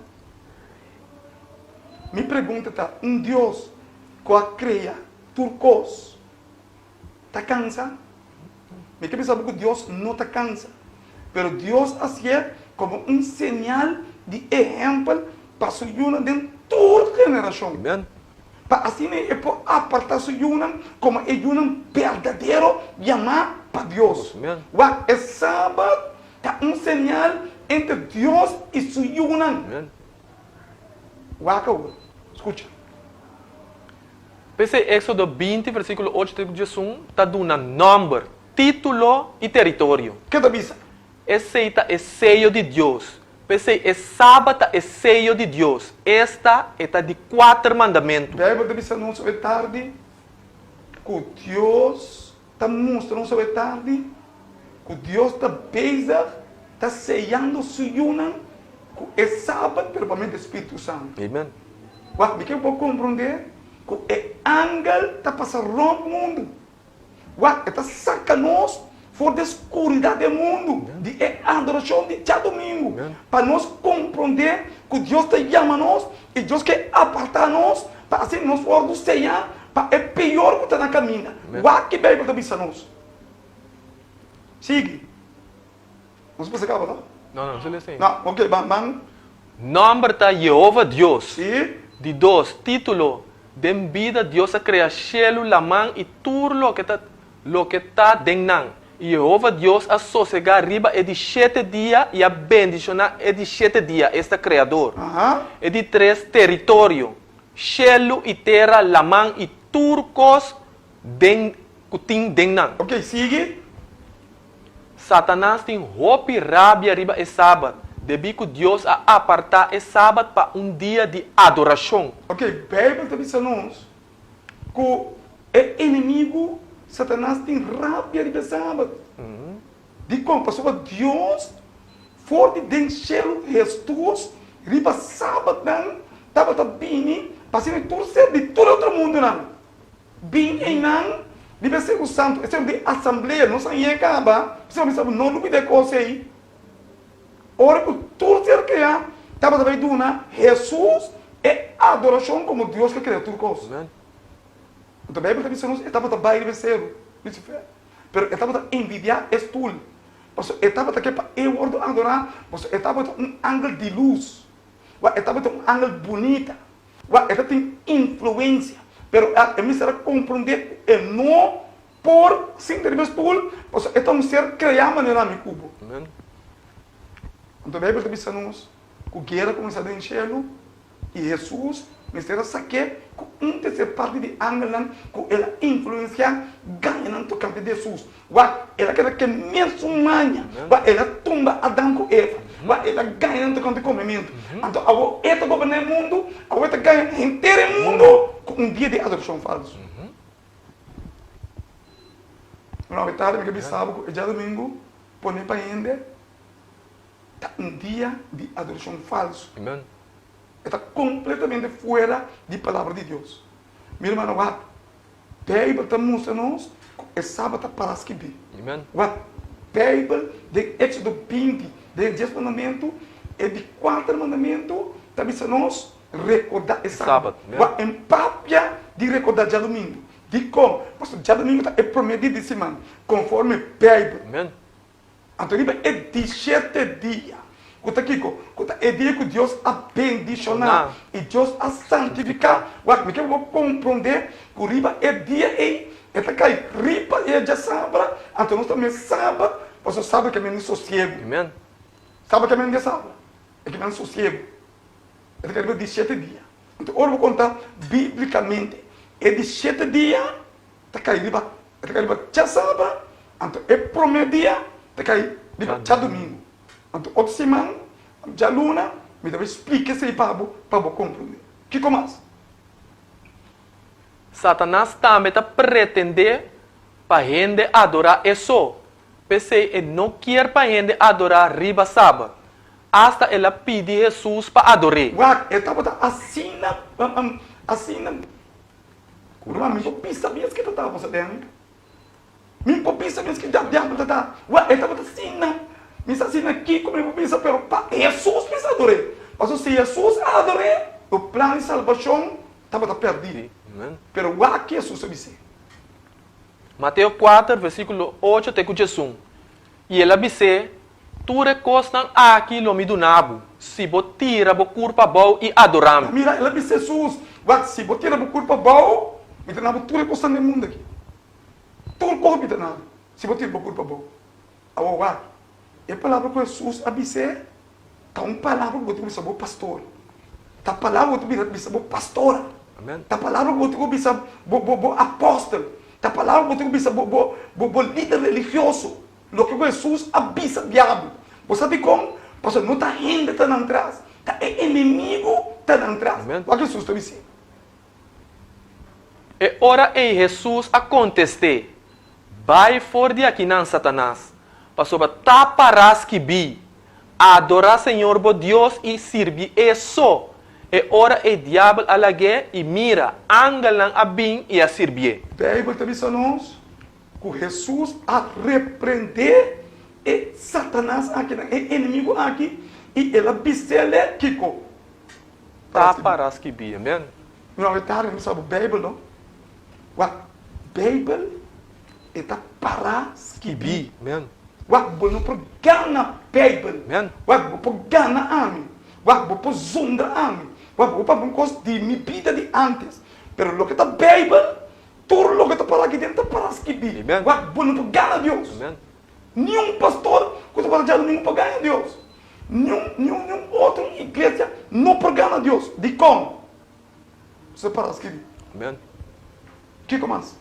Mi pregunta ta, un Dios ku a krea tur kos ta kansa? Mi ke bisa bo ku Dios no ta kansa, pero Dios a hasié komo un señal di ehèmpel pa su yunan den tur generashon, pa asina e por apartá su yunan komo e yunan berdadero yamá pa Dios. Wak, e Sabat ta un señal entre Dios i su yunan. Wak awor, skucha. P'esei Éksodo 20, versíkulo 8 te ku 11 ta duna nòmber, título i teritorio. Ke ta bisa? Esei ta e seyo di Dios. P'esei e Sabat ta e seyo di Dios, esta, e ta di kuater mandamentu. Beibel ta bisa nos awe tardi ku Dios ta mustra nos awe tardi ku Dios ta bezig ta seyando su yunan ku e Sabat pero pa medio di Spiritu Santu. Amen. Wak, mi ke bo komprondé ku e angel ta pasa rònt mundu. Wak, e ta saka nos for di e skuridat di e mundu, di e adorashon di djadumingu, pa nos komprondé ku Dios ta yama nos i Dios ke apartá nos pa asina nos wòrdu seyá pa e peor ku ta na kaminda. Wak ki Beibel ta bisa nos. Sigui. Nos por kaba no? No, no, nos a lesa ainda. No, ok, ban, ban. Nòmber ta Yehova Dios. Sí. Di dos, título, Den bida Dios a krea shelu, laman i tur loke ta loke ta den nan. I Yehova Dios a sosegá riba e di shete dia i a bendishoná e di shete dia, esta Kreador. Aha. E di tres, teritorio, Shelu i tera, laman i tur kos den ku tin den nan. Ok, sigui. Satanas tin hopi rabia riba e Sabat, debí ku Dios a apartá e Sabat pa un dia di adorashon. Ok, Beibel ta bisa nos ku e enemigu Satanas tin rabia riba e Sabat. Dikon? Pasobra Dios for di den shelu Hesus riba Sabatnan tabata bini pa asina tur ser di tur e otro mundunan Bin einan riba e seru santu, e seru di asamblea. Nos a yega kaba, p'esei mi sa no lubida e kos ei. Ora ku tur ser kreá tabata bai duna Hesus e adorashon komo Dios ku a krea tur kos. Anto Beibel ta bisa nos e tabata bai riba e seru, Lucifer, pero e tabata envidiá e stul, pasobra e tabata ke pa e wòrdu adorá, pasobra e tabata un angel di lus, wak e tabata un angel bunita. Wak, e ta tin influensia, pero e mester a komprondé ku e no por sinta riba e stul, pasobra e ta un ser kreá manera mi ku bo. Anto Beibel ta bisa nos ku guera kuminsá den shelu i Hesus mester a sak'é ku un terser parti di angelnan ku el a influensiá gaña nan tokante di Hesus. Wak, el a keda ke mesun maña. Wak, el a tumba Adam ku Eva. Wak, el a gaña nan tokante komementu. Anto awor e ta goberná e mundu, awor e ta gaña henter e mundu ku un dia di adorashon falsu. Awe tardi mi ke bisa bo ku e djadumingu pone pa hende ta un dia di adorashon falsu. E ta kompletamente fuera di palabra di Dios. Mi hermano, wak, Beibel ta mustra nos ku e Sabat ta para skibí. Wak, Beibel den Éksodo 20, den e dies mandamentu, e di kuater mandamentu ta bisa nos rekordá e Sabat. Wak, en papia di rekordá djadumingu. Dikon? Pasobra djadumingu ta e promé dia di siman, konforme Beibel. Anto riba e di shete dia, ku ta kiko? Ku ta e dia ku Dios a bendishoná i Dios a santifiká. Wak, mi ke bo komprondé ku riba e dia ei e ta kai riba e djasabra, anto nos ta mira sabat, pasobra sabat ke mende sosiegu. Sabat ke mende djasabra, e ke mende sosiegu. E ta kai riba di shete dia. Anto ora bo konta biblikamente e di shete dia ta kai riba e ta kai riba djasabra, anto e prome dia ta kai riba djadumingu. Anto otro siman, djaluna, mi ta bai splika esei pa bo, pa bo komprondé. Kiko mas? Satanas tambe ta pretendé pa hende adorá e so. P'esei e no kier pa hende adorá riba sabat. Asta el a pidi Hesus pa ador'é. Wak, e tabata asina, asina, Ruman, mi por bisa mes ke ta ta, bo sa den? Mi por bisa mes ke diabel ta ta. Wak, e tabata asina, mi sa asina kiko mi por bisa, pero pa Hesus mi sa ador'é. Pasobra si Hesus a ador'é, e plan di salbashon tabata pèrdí. Pero wak ke Hesus a bis'é. Mateo kuater, versíkulo ocho te ku diesun. I el a bis'é, Tur e kosnan aki lo mi duna bo, si bo tira bo kurpa abou i adorá mi. Mira, el a bisa Hesus, Wak, si bo tira bo kurpa abou, mi ta duna bo tur e kosnan den mundu aki. Tur kos mi ta duna bo, si bo tira bo kurpa abou. Awor wak, e palabra ku Hesus a bis'é ta un palabra ku bo tin ku bisa bo pastor. Ta palabra ku bo tin ku bisa bo pastora. Ta palabra ku bo tin ku bisa bo apòstel. Ta palabra ku bo tin ku bisa bo lider religioso. Loke ku Hesus a bisa diabel. Bo sa dikon? Pasobra no ta hende ta nan tras, ta e enemigu ta nan tras. Wak Hesus ta bis'é. E ora ei Hesus a kontest'é, Bai for di akinan, Satanas, pasobra ta pará skibí, Adorá Señor bo Dios i sirbi E so. E ora ei diabel a lag'é, i mira, angelnan a bin i a sirbié. Beibel ta bisa nos Ku Hesus a reprendé e Satanas akinan, e enemigu aki, i el a bis'é kiko? Ta para skibí. Amen. Mi awe tardi mi sa bo Beibel no. Wak, Beibel e ta para skibí. Amen. Wak, bo no por gana Beibel. Amen. Wak, bo por gana ami. Wak, bo por zundra ami. Wak, bo por papia un kos di mi bida di antes. Pero loke ta Beibel, Tur loke ta para aki den ta para skibí. Wak, bo no por gana Dios. Niun pastor ku ta para djadumingu por gaña Dios. Niun, niun, niun otro iglesia no por gana Dios. Dikon? Pasobra ta para skibí. Kiko mas?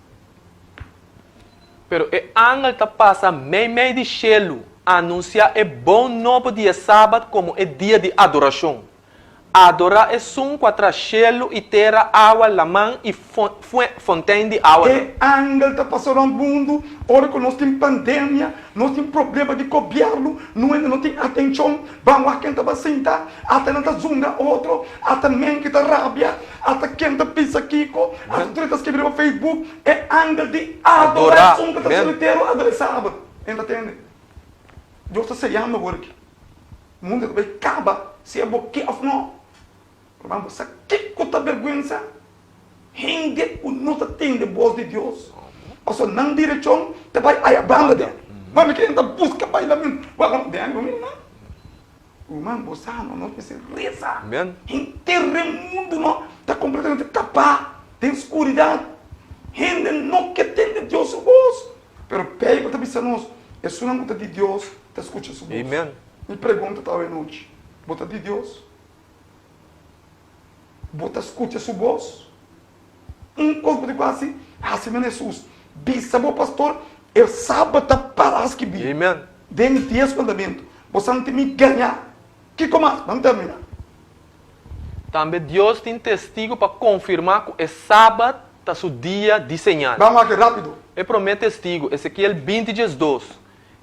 Pero e angel ta pasa meimei di shelu, anunsiá e bon nobo di e Sabat komo e dia di adorashon. Adorá esun ku a traha shelu i tera, awa, laman i fontein di awanan. E angel ta pasa rònt mundu ora ku nos tin pandemia, nos tin problema di gobièrnu, no hende no tin atenshon, ban wak ken ta bai sinta, ata nan ta zunga otro, ata men ki ta rabia, ata ken ta bisa kiko, ata tur e ta skirbi riba Facebook, e angel di adorá esun ku ta solitero, adorá e sabat. Hende ta tende? Dios ta seyando awor aki. Mundu ta bai kaba si abo ke òf no. Ruman, bo sa kiko ta bèrgwensa? Hende ku no ta tende bos di Dios, pasobra nan direkshon ta bai aya banda den. Mami ke nan ta buska bai la min wak den bo mira nan. Ruman, bo sa no, nos mester resa. Henter den mundu no ta kompletamente tapá den skuridat. Hende no ke tende Dios su bos. Pero Beibel ta bisa nos, esunnan ku ta di Dios ta skucha su bos. Amen. Mi pregunta ta awe nochi, bo ta di Dios? Bo ta skucha su bos? Un kos bo tin ku hasi, hasi manera Hesus. Bisa bo pastor, e sabat ta para skibí Amen. den dies mandamentu. Bo santi mi gañá. Kiko mas? Ban terminá. Tambe Dios tin testigu pa konfirmá ku e sabat ta su dia di señal. Ban wak rápido. E promé testigu, Ezekiel 20 diesdos,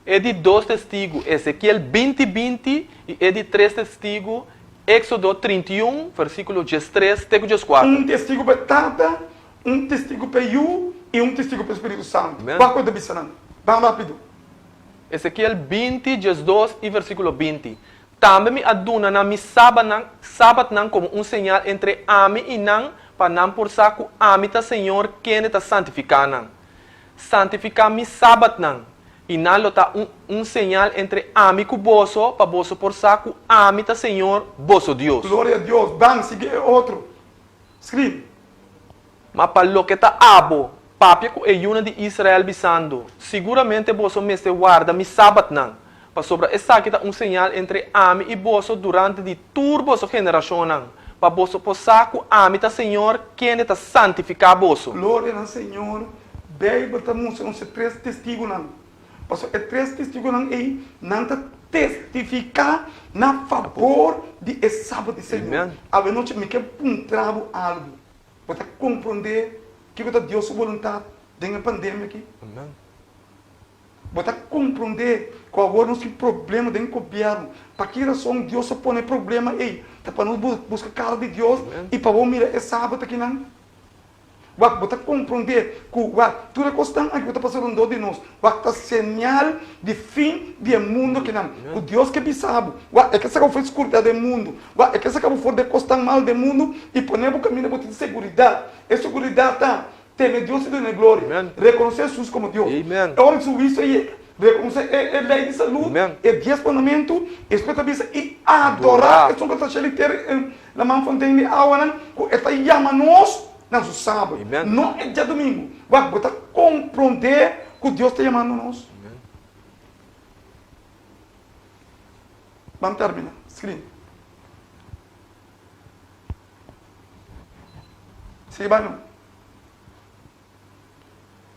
e di dos testigu, Ezekiel 20 20, i e di tres testigu, Éksodo 31, versíkulo 13 te ku 14. Un testigu pa e Tata, un testigu pa e Yu i un testigu pa e Spiritu Santu. Amèn. Wak ku e ta bisa nan. Ban rápido. Ezekiel 20 diesdos i versíkulo 20, Tambe mi a duna nan mi sabatnan, sabatnan komo un señal entre ami i nan, pa nan por sa ku ami ta Señor kende ta santifiká nan. Santifiká mi sabatnan, i nan lo ta un un señal entre ami ku boso, pa boso por sa ku ami ta Señor, boso Dios. Gloria a Dios. Ban, sigui e otro. Scribi. Ma pa loke ta abo, papia ku e yunan di Israel bisando, Siguramente boso mester warda mi sabatnan, pasobra esaki ta un señal entre ami i boso durante di tur boso generashonnan, pa boso por sa ku ami ta Señor kende ta santifiká boso. Gloria na Señor! Beibel ta mustra nos e tres testigunan. Pasobra e tres testigunan ei, nan ta testifiká na fabor di e sabat di Señor. Awenochi mi ke puntra bo algu. Bo ta komprondé kiko ta Dios su boluntat den e pandemia aki? Bo ta komprondé ku awor nos tin problema den gobièrnu. Pa ki rason Dios a pone e problema ei? Ta pa nos buska kara di Dios i pa bo mira e sabat akinan? Wak, bo ta komprondé ku, wak, tur e kosnan aki ku ta pasa rondó di nos, wak, ta señal di fin di e mundu akinan, ku Dios ke bisa bo. Wak, e ke saka bo for di skuridat den mundu. Wak, e ke saka bo for di e kosnan mal den mundu i pone bo kaminda bo tin seguridat. E seguridat ta teme Dios i dun'é gloria. Rekonosé Hesus komo Dios. Ora su huisio yega, rekonosé e lei di salú, e dies mandamentu, espe ta bisa i adorá esun ku ta shel i tera i laman fonten di awanan ku e ta yama nos na su sabat, no e djadumingu. Wak, bo ta komprondé ku Dios ta yamando nos? Ban terminá. Screen. Sigui bai no.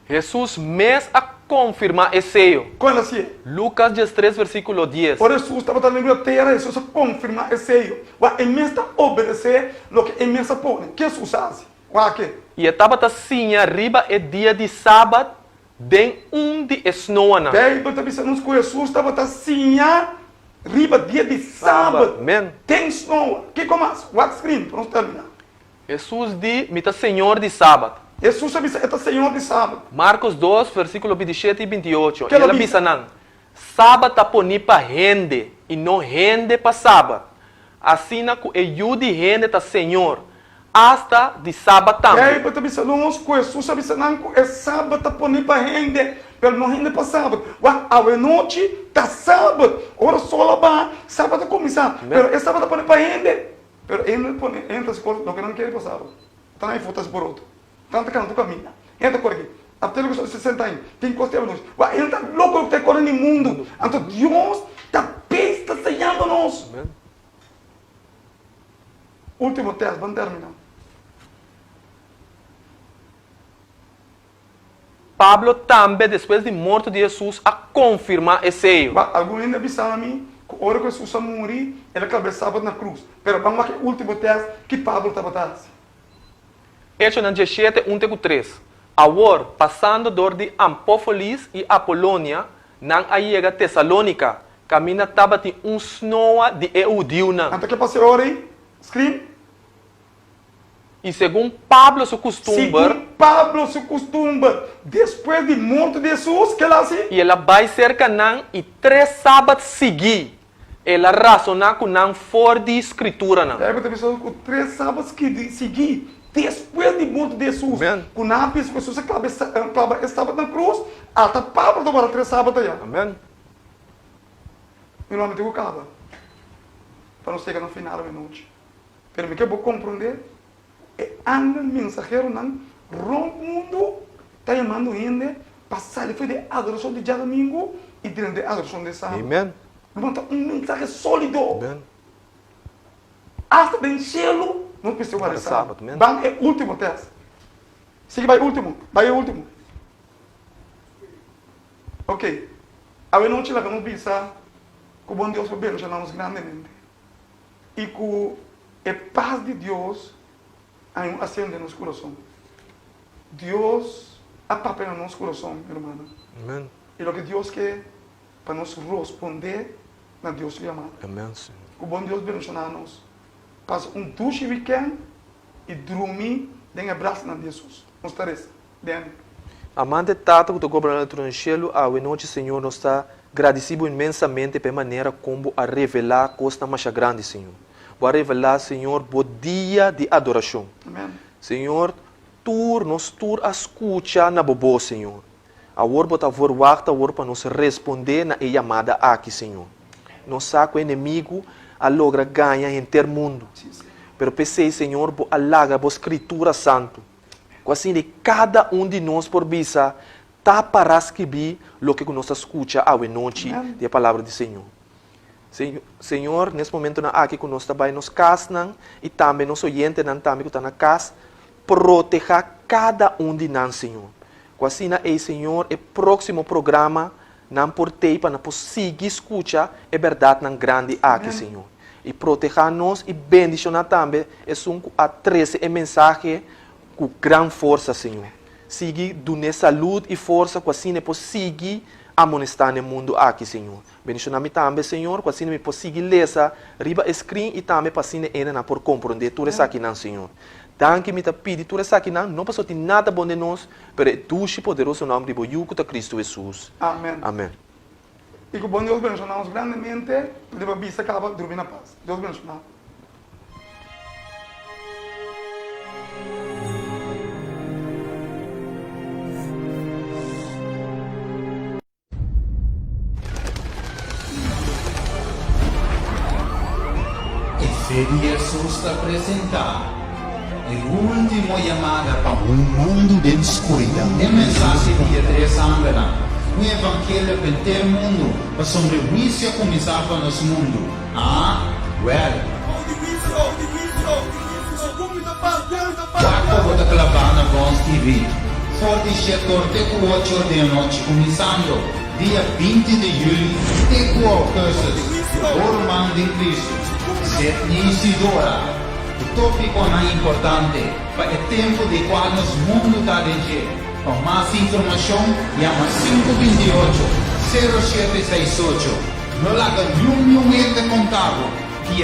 Hesus mes a konfirmá e seyo. Kon el a si'é? Lukas diestres versíkulo dies. Ora Hesus tabata na riba tera, Hesus a konfirmá e seyo. Wak, e mes ta obedesé loke e mes a pone. Ke Hesus a hasi? Wak e. I e tabata siña riba e dia di sabat den un di e snoanan. Beibel ta bisa nos ku Hesus tabata siña riba dia di sabat den snoa. Kiko mas? Wak screen pa nos terminá. Hesus di, Mi ta Señor di sabat. Hesus a bisa, E ta Señor di sabat. Markos dos, versíkulo bintishete i bintiocho, I el a bisa nan, Sabat ta poní pa hende, i no hende pa sabat. Asina ku e Yu di hende ta Señor, asta di sabat tambe. Beibel ta bisa nos ku Hesus a bisa nan ku e sabat ta poní pa hende, pero no hende pa sabat. Wak, awenochi ta sabat. Ora sol a baha, sabat a kuminsá. Pero e sabat ta poní pa hende. Pero e no pone e ta skor loke nan kere pasaba. Ta nan e foto esboroto. Ta nan ta kana tur kaminda. E ta kore aki. Apte loke so 60 aña. Tin kos te nos. Wak e ta loko loke ta kore ni mundu. Anto Dios ta bes ta señando nos. Ultimo test ban termina. Pablo tambe despues di morto di Hesus a konfirmá esei. Wak, algun hende a bisa mi ku ora ku Hesus a muri, el a klaba e sabat na krus. Pero ban wak e último tèst ki Pablo tabata hasi. Echonan diesshete, un te ku tres. Awor, pasando dor di Ampófolis i Apolonia, nan a yega Tesalónika, kaminda tabatin un snoa di e hudiunan. Anto ke pasa e ora ei? Screen. I segun Pablo su kustumber. Segun Pablo su kustumber, despues di morto di Hesus, ke el a hasi? I el a bai serka nan i tres sabat siguí el a rasoná ku nan for di Skrituranan. Beibel ta bisa ku tres sabat siguí despues di morto di Hesus, ku nan a bisa ku Hesus a klaba e sabat na krus, ata Pablo ta warda tres sabat ayá. Amen. Mi lo a mete ku kaba pa nos yega na final awenochi. Pero mi ke bo komprondé ku e angel mensaheronan rònt mundu ta yamando hende pa sali for di e adorashon di djadumingu i drenta e adorashon di sábado. Amen. Lo ta un mensahe sólido. Amen. Asta den shelu nos mester warda e sábado. Ban e último tèst. Sigui bai último, bai e último. Ok. Awenochi laga nos bisa ku bon Dios por bendishoná nos grandemente. I ku e pas di Dios a un asiento den nos kurason. Dios a papia na nos kurason, mi rumannan. Amen. I loke Dios ke pa nos rospondé na Dios su yamada. Amen, Señor. Ku bon Dios bendishoná nos. Pasa un dushi wikènt i drumi den e brasanan di Hesus. Nos ta resa. Den. Amante Tata ku ta goberná na trono di shelu, awe nochi, Señor, nos ta gradisí Bo inmensamente pa e manera kon Bo a revelá kosnan masha grandi, Señor. Bo a revelá, Señor, Bo dia di adorashon. Amen. Señor, tur, nos tur a skucha na Bo bos, Señor. Awor Bo ta verwagt awor pa nos respondé na e yamada aki, Señor. Nos sa ku e enemigu a logra gaña henter mundu. Pero p'esei, Señor, Bo a laga Bo Skritura Santu. Ku asina di kada un di nos por bisa, Ta pará skibí loke ku nos ta skucha awe nochi di e Palabra di Señor. Señor, nes momentonan aki ku nos ta bai nos kasnan i tambe nos oyentenan tambe ku ta na kas, protehá kada un di nan, Señor. Ku asina ei, Señor, e próksimo programa nan por tei pa nan por sigui skucha e bèrdatnan grandi aki, Señor. I protehá nos i bendishoná tambe esun ku a trese e mensahe ku gran forsa, Señor. Sigui dun'é salud i forsa ku asina e por sigui amonestá na e mundu aki, Señor. Bendishoná mi tambe, Señor, ku asina mi por sigui lesa riba e screen i tambe pa asina e hendenan por komprondé tur esakinan, Señor. Danki mi ta pidi tur esakinan, no pasobra tin nada bon den nos, pero e dushi poderoso nòmber di bo Yu ku ta Kristu Hesus. Amen. Amen. I ku bon Dios bendishoná nos grandemente, riba bisa kaba drumi na pas. Dios bendishoná. E fe di Hesus ta presentá e último yamada pa un mundu den skuridat. E mensahe di e tres angelnan, un evangelio pa henter mundu, pasobra e huisio a kuminsá pa nos mundu. Ah, wèl. Wak pa bo ta klabá na Bons TV for di shetor te ku ocho or di anochi kuminsando dia 20 di juli te ku augustus. Bo ruman den Kristu, Sidney Isidora, ku tópikonan importante pa e tempu di kual nos mundu ta den dje. Pa mas informashon yama 528 0768. No laga niun niun hende konta bo.